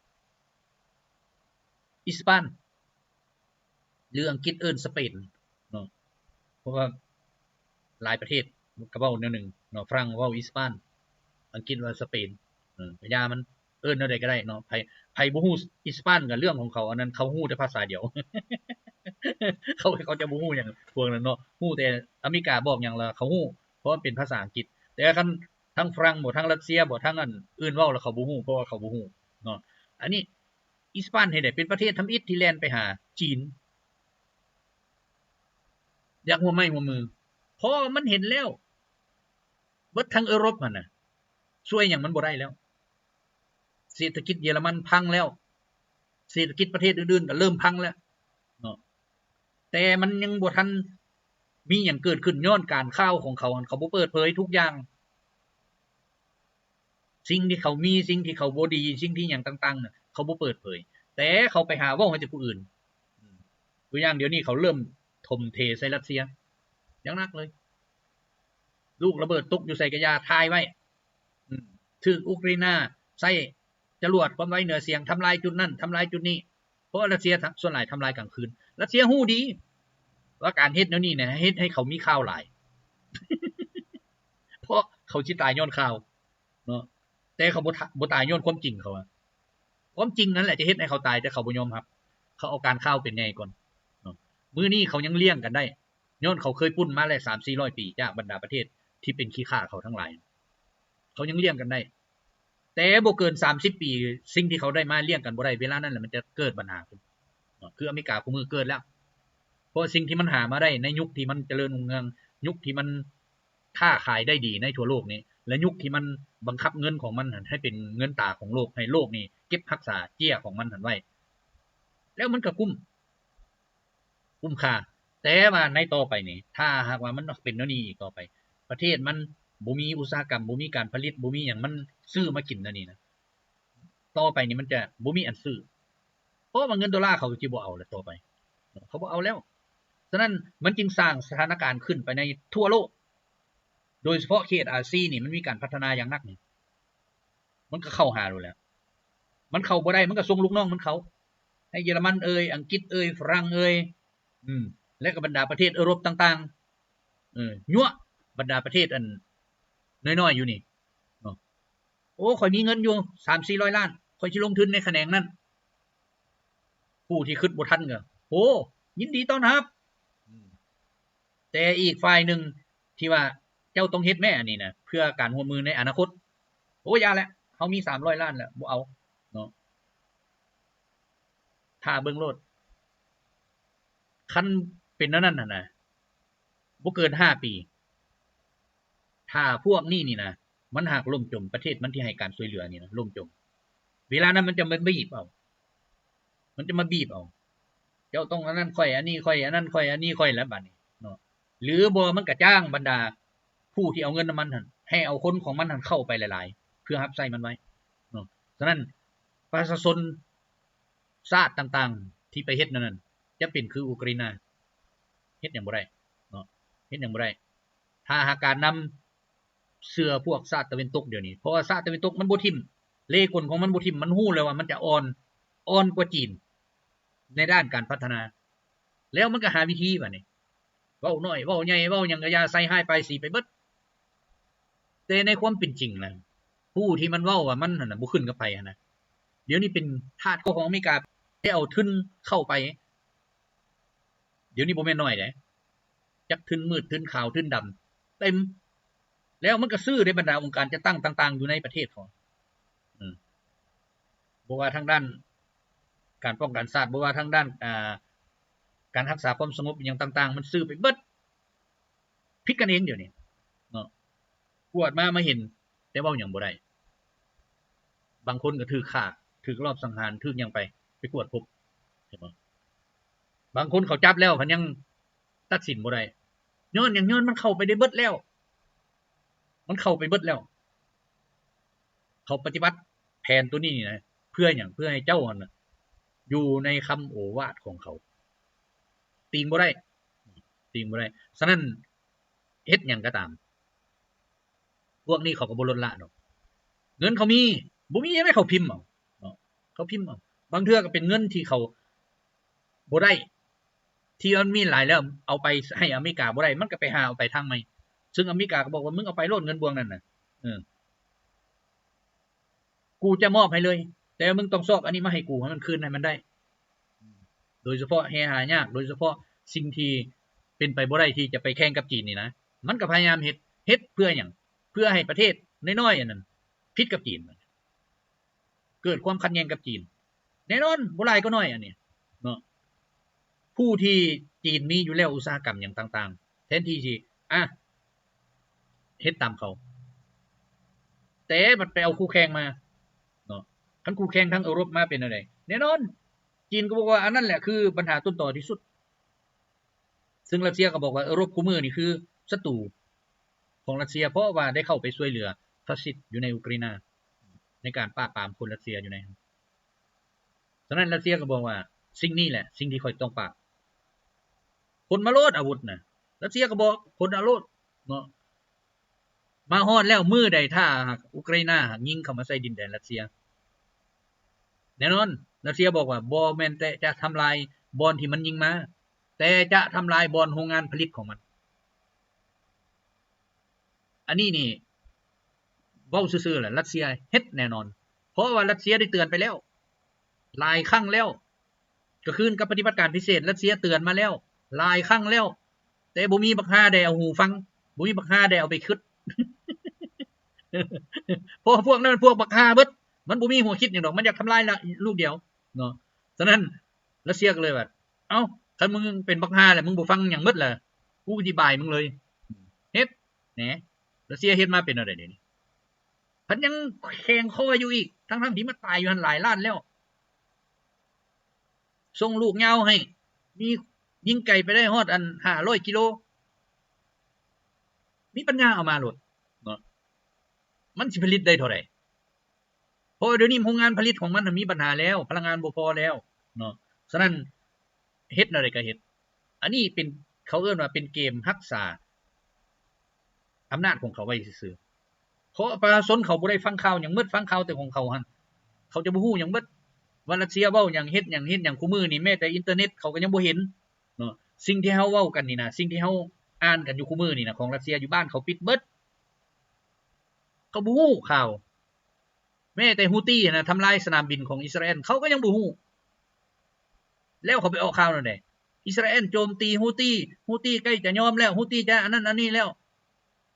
ອິດສະປານ ຫຼື ອັງກິດເອີ້ນສະເປນເນາະ, ເພາະວ່າຫຼາຍປະເທດກໍເວົ້າແນວໜຶ່ງເນາະ, ຝຣັ່ງເວົ້າອິດສະປານ ອັງກິດວ່າສະເປນ ເອີ ກະຢ່າມັນ ເອີ້ນແນວໃດກໍໄດ້ເນາະ. ໃຜ ໃຜບໍ່ຮູ້ອິດສະປານກໍເລື່ອງຂອງເຂົາ, ອັນນັ້ນເຂົາຮູ້ແຕ່ພາສາດຽວ ເຂົາ ເຂົາຈະບໍ່ຮູ້ຫຍັງພວກນັ້ນເນາະ, ຮູ້ແຕ່ອາເມລິກາບອກຫຍັງລະເຂົາຮູ້ ເພາະມັນເປັນພາສາອັງກິດ. ແຕ່ຄັນທາງຝຣັ່ງບໍ ທາງຣັດເຊຍບໍ ທາງອັນອື່ນເວົ້າລະເຂົາບໍ່ຮູ້ ເພາະວ່າເຂົາບໍ່ຮູ້ເນາະ. ອັນນີ້ ອີສປານເຮັດໃດເປັນປະເທດທຳອິດທີ່ແລ່ນໄປຫາຈີນ ຢາກຮ່ວມໄມ້ຮ່ວມມື ເພາະມັນເຫັນແລ້ວ ເບິດທັງເອີຣົບຫັ້ນນະ ຊ່ວຍຫຍັງມັນບໍ່ໄດ້ແລ້ວ. ເສດຖະກິດເຢຍລະມັນພັງແລ້ວ ເສດຖະກິດປະເທດອື່ນໆກໍເລີ່ມພັງແລ້ວເນາະ ແຕ່ມັນຍັງບໍ່ທັນມີຫຍັງເກີດຂຶ້ນ ຍ້ອນການຂ່າວຂອງເຂົາຫັ້ນ ເຂົາບໍ່ເປີດເຜີຍທຸກຢ່າງ ສິ່ງທີ່ເຂົາມີ ສິ່ງທີ່ເຂົາບໍ່ດີ ສິ່ງທີ່ຫຍັງຕ່າງໆນະ ເຂົາບໍ່ເປີດເຜີຍ ແຕ່ເຂົາໄປຫາເວົ້າໃຫ້ແຕ່ຜູ້ອື່ນ. ຕົວຢ່າງດຽວນີ້ເຂົາເລີ່ມຖົມເທໃສ່ຣັດເຊຍຢ່າງໜັກເລີຍ ລູກລະເບີດຕົກຢູ່ໃສກະຢ່າ ຖ່າຍໄວ້ ອືມ ຖືກອຸກຣາຍນາໃຊ້ຈະຫຼວດຄວາມໄວເໜືອສຽງ ທຳລາຍຈຸດນັ້ນ ທຳລາຍຈຸດນີ້ ເພາະວ່າຣັດເຊຍ ທ- ສ່ວນຫຼາຍທຳລາຍກາງຄືນ. ຣັດເຊຍຮູ້ດີວ່າການເຮັດແນວນີ້ນະ ເຮັດໃຫ້ເຂົາມີຂ່າວຫຼາຍ ເພາະເຂົາຊິຕາຍຍ້ອນຂ່າວເນາະ ແຕ່ເຂົາບໍ່ ບໍ່ຕາຍຍ້ອນຄວາມຈິງເຂົາອະ. ຄວາມຈິງນັ້ນແຫຼະຈະເຮັດໃຫ້ເຂົາຕາຍ ແຕ່ເຂົາບໍ່ຍອມຮັບ ເຂົາເອົາການຂ່າວເປັນໃຫຍ່ກ່ອນເນາະ. ມື້ນີ້ເຂົາຍັງລ້ຽງກັນໄດ້ ຍ້ອນເຂົາເຄີຍປຸ້ນມາແລ້ວສາມສີ່ຮ້ອຍປີ ຈາກບັນດາປະເທດທີ່ເປັນຂີ້ຂ້າເຂົາທັງຫຼາຍ ເຂົາຍັງລ້ຽງກັນໄດ້. ແຕ່ບໍ່ເກີນສາມສິບປີ ສິ່ງທີ່ເຂົາໄດ້ມາລ້ຽງກັນບໍ່ໄດ້ ເວລານັ້ນແຫຼະມັນຈະເກີດບັນຫາຂຶ້ນເນາະ ຄືອາເມລິກາຄູ່ມື້ເກີດແລ້ວ ເພາະສິ່ງທີ່ມັນຫາມາໄດ້ໃນຍຸກທີ່ມັນຈະເລີນຮຸ່ງເຮືອງ ຍຸກທີ່ມັນຄ້າຂາຍໄດ້ດີໃນທົ່ວໂລກນີ້ ແລະ ຍຸກທີ່ມັນບັງຄັບເງິນຂອງມັນຫັ້ນໃຫ້ເປັນເງິນຕາຂອງໂລກ ໃຫ້ໂລກນີ້ເກັບຮັກສາເຈ້ຍຂອງມັນຫັ້ນໄວ້ ແລ້ວມັນກໍກຸ້ມ ກຸ້ມຄ່າ. ແຕ່ວ່າໃນຕໍ່ໄປນີ້ ຖ້າຫາກວ່າມັນເປັນແນວນີ້ອີກຕໍ່ໄປ ປະເທດມັນບໍ່ມີອຸດສາຫະກຳ ບໍ່ມີການຜະລິດ ບໍ່ມີຫຍັງ ມັນຊື້ມາກິນແນວນີ້ນະ ຕໍ່ໄປນີ້ມັນຈະບໍ່ມີອັນຊື້ ເພາະວ່າເງິນໂດລາເຂົາກໍຊິບໍ່ເອົາແລ້ວຕໍ່ໄປ ເຂົາບໍ່ເອົາແລ້ວ. ສະນັ້ນມັນຈຶ່ງສ້າງສະຖານະການຂຶ້ນໄປໃນທົ່ວໂລກ ໂດຍສະເພາະເຂດອາຊີນີ້ ມັນມີການພັດທະນາຢ່າງໜັກນີ້ ມັນກໍເຂົ້າຫາໂລດແຫຼະ ມັນເຂົ້າບໍ່ໄດ້ ມັນກໍສົ່ງລູກນ້ອງມັນເຂົ້າ ໃຫ້ເຢຍລະມັນເອີຍ ອັງກິດເອີຍ ຝຣັ່ງເອີຍ ອືມ ແລະກໍບັນດາປະເທດເອີຣົບຕ່າງໆ ເອີ ຍົວະບັນດາປະເທດອັນນ້ອຍໆຢູ່ນີ້ເນາະ. ໂອ້ ຂ້ອຍມີເງິນຢູ່ສາມສີ່ຮ້ອຍລ້ານ ຂ້ອຍຊິລົງທຶນໃນຂະແໜງນັ້ນ. ຜູ້ທີ່ຄິດບໍ່ທັນກໍ ໂອ້ ຍິນດີຕ້ອນຮັບ ອືມ ແຕ່ອີກຝ່າຍໜຶ່ງທີ່ວ່າ ເຈົ້າຕ້ອງເຮັດແມ້ອັນນີ້ນະ ເພື່ອການຮ່ວມມືໃນອະນາຄົດ ໂອ້ ຢ່າແຫຼະ ເຮົາມີສາມຮ້ອຍລ້ານແລ້ວ ບໍ່ເອົາເນາະ. ຖ້າເບິ່ງໂລດ ຄັນເປັນແນວນັ້ນຫັ້ນນະ ບໍ່ເກີນຫ້າປີ ຖ້າພວກນີ້ນີ້ນະ ມັນຫາກລົ້ມຈົມ ປະເທດມັນທີ່ໃຫ້ການຊ່ວຍເຫຼືອນີ້ນະ ລົ້ມຈົມ ເວລານັ້ນມັນຈະມາບີບເອົາ ມັນຈະມາບີບເອົາ ເຈົ້າຕ້ອງອັນນັ້ນຂ້ອຍ ອັນນີ້ຂ້ອຍ ອັນນັ້ນຂ້ອຍ ອັນນີ້ຂ້ອຍ ແລ້ວບາດນີ້ເນາະ. ຫຼືບໍ່ມັນກະຈ້າງບັນດາຜູ້ທີ່ເອົາເງິນນຳມັນຫັ້ນ ໃຫ້ເອົາຄົນຂອງມັນຫັ້ນເຂົ້າໄປຫຼາຍໆ ເພື່ອຮັບໃຊ້ມັນໄວ້ເນາະ. ສະນັ້ນປະຊາຊົນຊາດຕ່າງໆທີ່ໄປເຮັດແນວນັ້ນ ຈະເປັນຄືອຸກຣາຍນາ ເຮັດຫຍັງບໍ່ໄດ້ເນາະ ເຮັດຫຍັງບໍ່ໄດ້ ຖ້າຫາກການນຳ ເຊື່ອພວກຊາດຕາເວັນຕົກດຽວນີ້ ເພາະວ່າຊາດຕາເວັນຕົກມັນບໍ່ຖິ້ມ ເລກົນຂອງມັນບໍ່ຖິ້ມ ມັນຮູ້ແລ້ວວ່າມັນຈະອ່ອນ ອ່ອນກວ່າຈີນໃນດ້ານການພັດທະນາ ແລ້ວມັນກໍຫາວິທີບາດນີ້ ເວົ້ານ້ອຍເວົ້າໃຫຍ່ເວົ້າຫຍັງກໍຢ່າ ໃສ່ຮ້າຍປ້າຍສີໄປເບິດ. ແຕ່ໃນຄວາມເປັນຈິງນະ ຜູ້ທີ່ມັນເວົ້າວ່າມັນຫັ້ນນະ ບໍ່ຂຶ້ນກັບໃຜຫັ້ນນະ ດຽວນີ້ເປັນທາດຂອງອາເມລິກາ ໄດ້ເອົາທຶນເຂົ້າໄປ ດຽວນີ້ບໍ່ແມ່ນໜ້ອຍເດ້ ຈັກທຶນມືດ ທຶນຂາວ ທຶນດຳ ເຕັມ ແລ້ວມັນກໍຊື້ໃນບັນດາອົງການຈັດຕັ້ງຕ່າງໆຢູ່ໃນປະເທດເຂົາ ອືມ ບໍ່ວ່າທາງດ້ານການປ້ອງກັນຊາດ ບໍ່ວ່າທາງດ້ານ ອ່າ ການຮັກສາຄວາມສະຫງົບຫຍັງຕ່າງໆ ມັນຊື້ໄປເບິດ ຜິດກັນເອງດຽວນີ້ເນາະ. ກວດມາ ມາເຫັນ ແຕ່ເວົ້າຫຍັງບໍ່ໄດ້ ບາງຄົນກໍຖືກຂ້າ ຖືກລອບສັງຫານ ຖືກຫຍັງໄປ ໄປກວດພົບ ເຫັນບໍ່? ບາງຄົນເຂົາຈັບແລ້ວ ເຂົາຍັງຕັດສິນບໍ່ໄດ້ ຍ້ອນຫຍັງ? ຍ້ອນມັນເຂົ້າໄປໄດ້ເບິດແລ້ວ ມັນເຂົ້າໄປເບິດແລ້ວ. ເຂົາປະຕິບັດແຜນໂຕນີ້ນີ້ນະ ເພື່ອຫຍັງ? ເພື່ອໃຫ້ເຈົ້າຫັ້ນນະ ຢູ່ໃນຄຳໂອວາດຂອງເຂົາ ຕີງບໍ່ໄດ້ ຕີງບໍ່ໄດ້. ສະນັ້ນ ເຮັດຫຍັງກໍຕາມ ພວກນີ້ເຂົາກໍບໍ່ລົດລະດອກ ເງິນເຂົາມີ ບໍ່ມີຫຍັງໃດ ເຂົາພິມເອົາເນາະ ເຂົາພິມເອົາ. ບາງເທື່ອກໍເປັນເງິນທີ່ເຂົາບໍ່ໄດ້ ທີ່ມັນມີຫຼາຍແລ້ວ ເອົາໄປໃຫ້ອາເມລິກາບໍ່ໄດ້ ມັນກໍໄປຫາເອົາໄປທາງໃໝ່ ຊຶ່ງອາເມລິກາກໍບອກວ່າ ມຶງເອົາໄປໂລດເງິນບວງນັ້ນນະ ເອີ ກູຈະມອບໃຫ້ເລີຍ ແຕ່ມຶງຕ້ອງຊອກອັນນີ້ມາໃຫ້ກູ ໃຫ້ມັນຄືນໃຫ້ມັນໄດ້. ໂດຍສະເພາະແຮ່ຫາຍາກ ໂດຍສະເພາະສິ່ງທີ່ເປັນໄປບໍ່ໄດ້ທີ່ຈະໄປແຂ່ງກັບຈີນນີ້ນະ ມັນກໍພະຍາຍາມເຮັດ ເຮັດເພື່ອຫຍັງ? ເພື່ອໃຫ້ປະເທດນ້ອຍໆອັນນັ້ນຜິດກັບຈີນ ເກີດຄວາມຂັດແຍ່ງກັບຈີນ ແນ່ນອນ ບໍ່ຫຼາຍກໍໜ້ອຍອັນນີ້ເນາະ. ຜູ້ທີ່ຈີນມີຢູ່ແລ້ວ ອຸດສາຫະກຳຫຍັງຕ່າງ ນທີ່ຊິ ອາ ເຮັດຕາມເຂົາ ແຕ່ບັດໄປເອົາຄູ່ແຂ່ງມາເນາະ. ຄັນຄູ່ແຂ່ງທາງເອີຣົບມາເປັນແນວໃດ? ແນ່ນອນ ຈີນກໍບອກວ່າອັນນັ້ນແຫຼະຄືບັນຫາຕົ້ນຕໍທີ່ສຸດ. ຊຶ່ງຣັດເຊຍກໍບອກວ່າເອີຣົບຄູ່ມື້ນີ້ຄືສັດຕູຂອງຣັດເຊຍ ເພາະວ່າໄດ້ເຂົ້າໄປຊ່ວຍເຫຼືອຟາຊິດຢູ່ໃນອຸກຣາຍນາ ໃນການປາບປາມຄົນຣັດເຊຍຢູ່ໃນ ສະນັ້ນຣັດເຊຍກໍບອກວ່າ ສິ່ງນີ້ແຫຼະສິ່ງທີ່ຂ້ອຍຕ້ອງປາບ. ຂົນມາໂລດອາວຸດນະ ຣັດເຊຍກໍບອກຂົນມາໂລດເນາະ. ມາຮອດແລ້ວມື້ໃດ ຖ້າຫາກອຸກຣາຍນາຫາກຍິງເຂົ້າມາໃສ່ດິນແດນຣັດເຊຍ ແນ່ນອນ ຣັດເຊຍບອກວ່າບໍ່ແມ່ນແຕ່ຈະທຳລາຍບ່ອນທີ່ມັນຍິງມາ ແຕ່ຈະທຳລາຍບ່ອນໂຮງງານຜະລິດຂອງມັນ. ອັນນີ້ນີ້ເວົ້າຊື່ໆແຫຼະ ຣັດເຊຍເຮັດແນ່ນອນ ເພາະວ່າຣັດເຊຍໄດ້ເຕືອນໄປແລ້ວຫຼາຍຄັ້ງແລ້ວ. ກະຄືນກັບປະຕິບັດການພິເສດ ຣັດເຊຍເຕືອນມາແລ້ວຫຼາຍຄັ້ງແລ້ວ ແຕ່ບໍ່ມີບັກຫ່າໃດເອົາຫູຟັງ ບໍ່ມີບັກຫ່າໃດເອົາໄປຄິດ ເພາະວ່າພວກນັ້ນມັນພວກບັກຫ່າເບິດ ມັນບໍ່ມີຫົວຄິດຫຍັງດອກ ມັນຢາກທຳລາຍລະ ລູກດຽວເນາະ. ສະນັ້ນຣັດເຊຍກໍເລີຍວ່າ ເອົ້າ ຄັນມຶງເປັນບັກຫ່າແລ້ວ ມຶງບໍ່ຟັງຫຍັງເບິດລະ ກູຊິບາຍມຶງເລີຍ. ເຮັດແໜ ຣັດເຊຍເຮັດມາເປັນແນວໃດດຽວນີ້? ພັດຍັງແຂງຄໍຢູ່ອີກ ທັງໆທີ່ມັນຕາຍຢູ່ຫັ້ນຫຼາຍລ້ານແລ້ວ. ສົ່ງລູກຍາວໃຫ້ ມີ ຍິງໄກໄປໄດ້ຮອດອັນຫ້າຮ້ອຍກິໂລ ມີປັນຍາເອົາມາໂລດເນາະ. ມັນຊິຜະລິດໄດ້ເທົ່າໃດ? ເພາະວ່າດຽວນີ້ໂຮງງານຜະລິດຂອງມັນນະມີບັນຫາແລ້ວ ພະລັງງານບໍ່ພໍແລ້ວເນາະ. ສະນັ້ນເຮັດແນວໃດກໍເຮັດ ອັນນີ້ເປັນ ເຂົາເອີ້ນວ່າເປັນເກມຮັກສາອຳນາດຂອງເຂົາໄວ້ຊື່ໆ ເພາະປະຊາຊົນເຂົາບໍ່ໄດ້ຟັງຂ່າວຫຍັງເໝິດ ຟັງຂ່າວແຕ່ຂອງເຂົາຫັ້ນ ເຂົາຈະບໍ່ຮູ້ຫຍັງເໝິດ ວ່າຣັດເຊຍເວົ້າຫຍັງ ເຮັດຫຍັງ ເຮັດຫຍັງ. ຄູ່ມື້ນີ້ແມ້ແຕ່ອິນເຕີເນັດເຂົາກໍຍັງບໍ່ເຫັນເນາະ. ສິ່ງທີ່ເຮົາເວົ້າກັນນີ້ນະ ສິ່ງທີ່ເຮົາອ່ານກັນຢູ່ຄູ່ມື້ນີ້ນະ ຂອງຣັດເຊຍຢູ່ບ້ານເຂົາປິດເບິດ ເຂົາບໍ່ຮູ້ຂ່າວ. ແມ້ແຕ່ຮູ້ຕີຫັ້ນນະ ທຳລາຍສະໜາມບິນຂອງອິດສະຣາແອນ ເຂົາກໍຍັງບໍ່ຮູ້ ແລ້ວເຂົາໄປອອກຂ່າວແນວໃດ? ອິດສະຣາແອນໂຈມຕີຮູ້ຕີ ຮູ້ຕີໃກ້ຈະຍອມແລ້ວ ຮູ້ຕີຈະອັນນັ້ນອັນນີ້ແລ້ວ.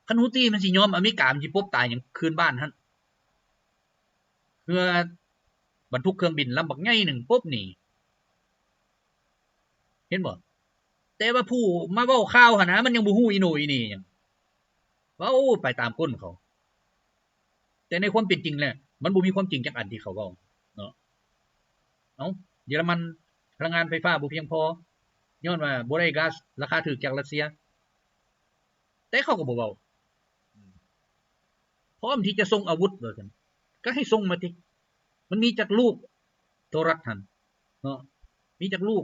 ຄັນຮູ້ຕີມັນຊິຍອມ ອາເມລິກາມັນຊິປົບຕາຍຫຍັງຄືນບ້ານຫັ້ນ ເຮືອບັນທຸກເຄື່ອງບິນລຳບັກໃຫຍ່ໜຶ່ງປົບໜີ ເຫັນບໍ່? ແຕ່ວ່າຜູ້ມາເວົ້າຂ່າວຫັ້ນນະ ມັນຍັງບໍ່ຮູ້ອີໂໜອີເໜຫຍັງ ເວົ້າໄປຕາມກົ້ນເຂົາ. ແຕ່ໃນຄວາມເປັນຈິງແລ້ວ ມັນບໍ່ມີຄວາມຈິງຈັກອັນທີ່ເຂົາເວົ້າເນາະ. ເອົ້າ ເຢຍລະມັນພະລັງງານໄຟຟ້າບໍ່ພຽງພໍ ຍ້ອນວ່າບໍ່ໄດ້ກາສລາຄາຖືກຈາກຣັດເຊຍ ແຕ່ເຂົາກໍບໍ່ເວົ້າ ພ້ອມທີ່ຈະສົ່ງອາວຸດວ່າຊັ້ນ ກໍໃຫ້ສົ່ງມາຕິ ມັນມີຈັກລູກ ໂທລັດຫັ້ນເນາະ ມີຈັກລູກ?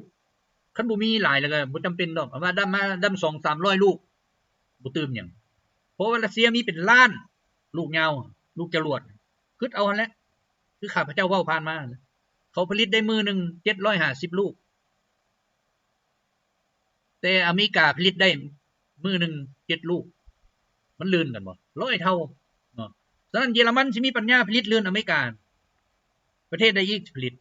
ຄັນບໍ່ມີຫຼາຍແລ້ວກໍບໍ່ຈຳເປັນດອກ ເອົາມາດຳມາດຳສອງສາມຮ້ອຍລູກ ບໍ່ຕື່ມຫຍັງ ເພາະວ່າຣັດເຊຍມີເປັນລ້ານລູກຍາວ ລູກຈະຫຼວດ ຄຶດເອົາຫັ້ນແຫຼະ ຄືຂ້າພະເຈົ້າເວົ້າຜ່ານມາຫັ້ນແຫຼະ ເຂົາຜະລິດໄດ້ມື້ໜຶ່ງເຈັດຮ້ອຍຫ້າສິບລູກ ແຕ່ອາເມລິກາຜະລິດໄດ້ມື້ໜຶ່ງເຈັດລູກ ມັນລື່ນກັນບໍ່? ຮ້ອຍເທົ່າເນາະ. ສະນັ້ນເຢຍລະມັນຊິມີປັນຍາຜະລິດລື່ນອາເມລິກາ ປະເທດໃດອີກຈະຜະລິດ?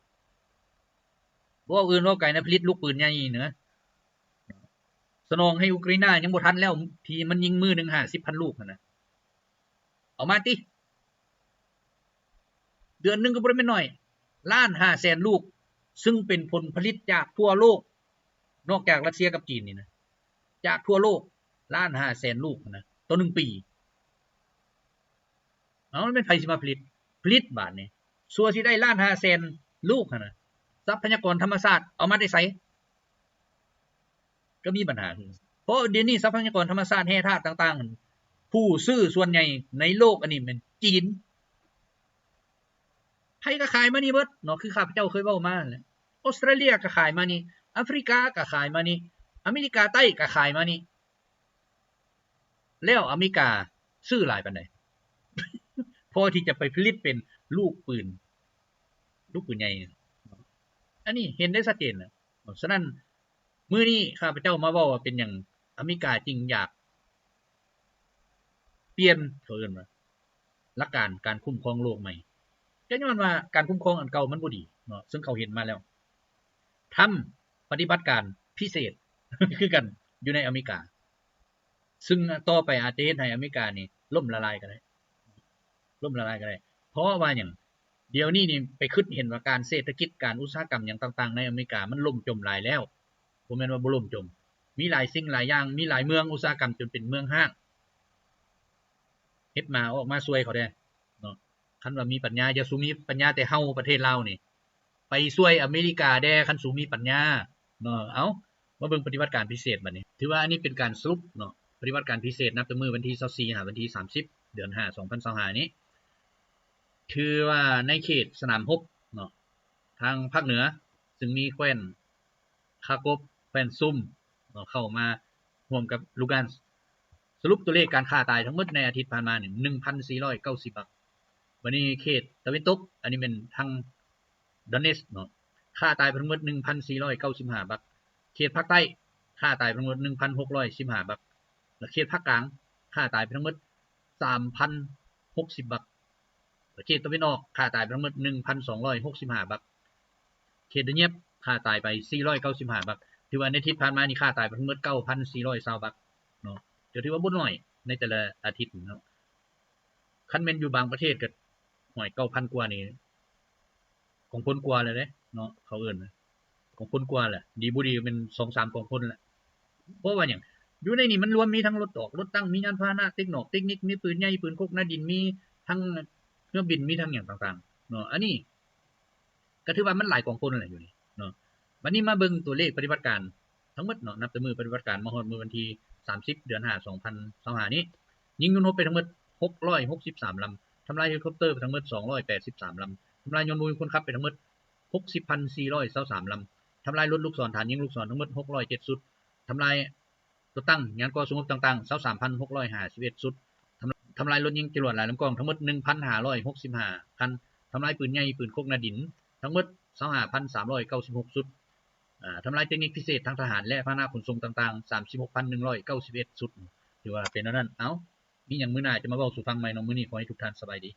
ບໍ່ເວົ້າອື່ນເວົ້າໄກນະ ຜະລິດລູກປືນໃຫຍ່ນະ ສະໜອງໃຫ້ອຸກຣາຍນາຍັງບໍ່ທັນແລ້ວ ທີ່ມັນຍິງມື້ໜຶ່ງຫ້າສິບພັນລູກຫັ້ນນະ ເອົາມາຕິ ເດືອນໜຶ່ງກໍບໍ່ໄດ້ແມ່ນໜ້ອຍ ລ້ານຫ້າແສນລູກ ຊຶ່ງເປັນຜົນຜະລິດຈາກທົ່ວໂລກ ນອກຈາກຣັດເຊຍກັບຈີນນີ້ນະ ຈາກທົ່ວໂລກ ລ້ານຫ້າແສນລູກນະ ຕໍ່ໜຶ່ງປີ. ເອົາ ແມ່ນໃຜຊິມາຜະລິດ? ຜະລິດບາດນີ້ ຊົ່ວຊິໄດ້ລ້ານຫ້າແສນລູກຫັ້ນນະ ຊັບພະຍາກອນທຳມະຊາດເອົາມາແຕ່ໃສ? ກໍມີບັນຫາຄື ເພາະດຽວນີ້ຊັບພະຍາກອນທຳມະຊາດແຮ່ທາດຕ່າງໆ ຜູ້ຊື້ສ່ວນໃຫຍ່ໃນໂລກອັນນີ້ແມ່ນຈີນ ໃຜກໍຂາຍມານີ້ເບິດເນາະ ຄືຂ້າພະເຈົ້າເຄີຍເວົ້າມາຫັ້ນແຫຼະ ອົດສະຕຣາເລຍກໍຂາຍມານີ້ ອາຟຣິກາກໍຂາຍມານີ້ ອາເມລິກາໃຕ້ກໍຂາຍມານີ້ ແລ້ວອາເມລິກາຊື້ຫຼາຍປານໃດ ພໍທີ່ຈະໄປຜະລິດເປັນລູກປືນ ລູກປືນໃຫຍ່? ອັນນີ້ເຫັນໄດ້ຊັດເຈນແລ້ວ. ສະນັ້ນ ມື້ນີ້ຂ້າພະເຈົ້າມາເວົ້າວ່າເປັນຫຍັງອາເມລິກາຈຶ່ງຢາກປ່ຽນ ເຂົາເອີ້ນວ່າ ຫຼັກການການຄຸ້ມຄອງໂລກໃໝ່ ກໍຍ້ອນວ່າການຄຸ້ມຄອງອັນເກົ່າມັນບໍ່ດີເນາະ ເຊິ່ງເຂົາເຫັນມາແລ້ວ ທຳປະຕິບັດການພິເສດຄືກັນຢູ່ໃນອາເມລິກາ ຊຶ່ງຕໍ່ໄປອາດຈະເຮັດໃຫ້ອາເມລິການີ້ລົ້ມລະລາຍກໍໄດ້ ລົ້ມລະລາຍກໍໄດ້. ເພາະວ່າຫຍັງ? ດຽວນີ້ນີ້ໄປຄິດເຫັນວ່າການເສດຖະກິດ ການອຸດສາຫະກຳຫຍັງຕ່າງໆໃນອາເມລິກາມັນລົ້ມຈົມຫຼາຍແລ້ວ ບໍ່ແມ່ນວ່າບໍ່ລົ້ມຈົມ ມີຫຼາຍສິ່ງຫຼາຍຢ່າງ ມີຫຼາຍເມືອງອຸດສາຫະກຳຈົນເປັນເມືອງຮ້າງ. ເຮັດມາອອກມາຊ່ວຍເຂົາແດ່ເນາະ. ຄັນວ່າມີປັນຍາ ຢ່າສູ່ມີປັນຍາແຕ່ເຮົາປະເທດລາວນີ້ ໄປຊ່ວຍອາເມລິກາແດ່ ຄັນສູມີປັນຍາເນາະ. ເອົ້າ ມາເບິ່ງປະຕິບັດການພິເສດບັດນີ້. ຖືວ່າອັນນີ້ເປັນການສະຫຼຸບເນາະ ປະຕິບັດການພິເສດ ນັບແຕ່ມື້ວັນທີຊາວສີ່ຫາວັນທີສາມສິບ ເດືອນຫ້າ ສອງພັນຊາວຫ້ານີ້. ຖືວ່າໃນເຂດສະໜາມຮົບເນາະ ທາງພາກເໜືອ ຊຶ່ງມີແຂວນຄາໂກບ ແຂວນຊຸມເນາະ ເຂົ້າມາຮ່ວມກັບລູກການ ສະຫຼຸບຕົວເລກການຂ້າຕາຍທັງໝົດໃນອາທິດຜ່ານມານີ້ ໜຶ່ງພັນສີ່ຮ້ອຍເກົ້າສິບບັກ. ບັດນີ້ເຂດຕາເວັນຕົກ ອັນນີ້ແມ່ນທາງດອນເນັດສະເນາະ ຂ້າຕາຍໄປທັງໝົດ ໜຶ່ງພັນສີ່ຮ້ອຍເກົ້າສິບຫ້າບັກ. ເຂດພາກໃຕ້ ຂ້າຕາຍໄປທັງໝົດ ໜຶ່ງພັນຫົກຮ້ອຍສິບຫ້າບັກ ແລະ ເຂດພາກກາງ ຂ້າຕາຍໄປທັງໝົດ ສາມພັນຫົກສິບບັກ. ເຂດຕາເວັນອອກ ຂ້າຕາຍໄປທັງໝົດ ໜຶ່ງພັນສອງຮ້ອຍຫົກສິບຫ້າບັກ. ເຂດດານຽບ ຂ້າຕາຍໄປສີ່ຮ້ອຍເກົ້າສິບຫ້າບັກ. ຖືວ່າໃນທິດຜ່ານມານີ້ ຂ້າຕາຍໄປທັງໝົດ ເກົ້າພັນສີ່ຮ້ອຍຊາວບັກເນາະ. ກໍຖືວ່າບໍ່ໜ້ອຍໃນແຕ່ລະອາທິດເນາະ. ຄັນແມ່ນຢູ່ບາງປະເທດກໍ ຫ້ອຍ ເກົ້າພັນກວ່ານີ້ ກອງພົນກວ່າແລ້ວເດ້ເນາະ ເຂົາເອີ້ນນະ ກອງພົນກວ່າແຫຼະ. ດີບໍ່ດີແມ່ນສອງສາມກອງພົນແຫຼະ. ເພາະວ່າຫຍັງ? ຢູ່ໃນນີ້ມັນລວມມີທັງລົດຕອກ ລົດຕັງ ມີຍານພາຫະນະ ເຕັກນອກ ເຕັກນິກ ມີປືນໃຫຍ່ ປືນຄົກໜ້າດິນ ມີທັງເຮືອບິນ ມີທັງຫຍັງຕ່າງໆເນາະ. ອັນນີ້ກໍຖືວ່າມັນຫຼາຍກອງພົນແຫຼະຢູ່ນີ້ເນາະ. ບັດນີ້ມາເບິ່ງຕົວເລກປະຕິບັດການທັງໝົດເນາະ ນັບແຕ່ມື້ປະຕິບັດການມາຮອດມື້ວັນທີສາມສິບ ເດືອນຫ້າ ສອງພັນຊາວຫ້ານີ້. ຍິງຍົນຮົບໄປທັງໝົດ ຫົກຮ້ອຍຫົກສິບສາມລຳ, ທຳລາຍເຮລິຄອບເຕີໄປທັງໝົດ ສອງຮ້ອຍແປດສິບສາມລຳ, ທຳລາຍຍົນບໍ່ມີຄົນຂັບໄປທັງໝົດ ຫົກສິບພັນສີ່ຮ້ອຍຊາວສາມລຳ, ທຳລາຍລົດລູກສອນຖານຍິງລູກສອນທັງໝົດ ຫົກຮ້ອຍເຈັດຊຸດ, ທຳລາຍລົດຕັງ ຍານກໍ່ສູ້ຮົບຕ່າງໆ ຊາວສາມພັນຫົກຮ້ອຍຫ້າສິບເອັດຊຸດ, ທຳລາຍລົດຍິງຈະຫຼວດຫຼາຍລຳກອງທັງໝົດ ໜຶ່ງພັນຫ້າຮ້ອຍຫົກສິບຫ້າຄັນ, ທຳລາຍປືນໃຫຍ່ ປືນຄົກໜ້າດິນທັງໝົດ ຊາວຫ້າພັນສາມຮ້ອຍເກົ້າສິບຫົກຊຸດ, ອາ ທຳລາຍເຕັກນິກພິເສດທາງທະຫານ ແລະ ພາຫະນະຂົນສົ່ງຕ່າງໆ ສາມສິບຫົກພັນໜຶ່ງຮ້ອຍເກົ້າສິບເອັດຊຸດ. ຖືວ່າເປັນແນວນັ້ນ. ເອົ້າ ມີຫຍັງມື້ໜ້າຈະມາເວົ້າສູ່ຟັງໃໝ່ເນາະ. ມື້ນີ້ຂໍໃຫ້ທຸກທ່ານສະບາຍດີ.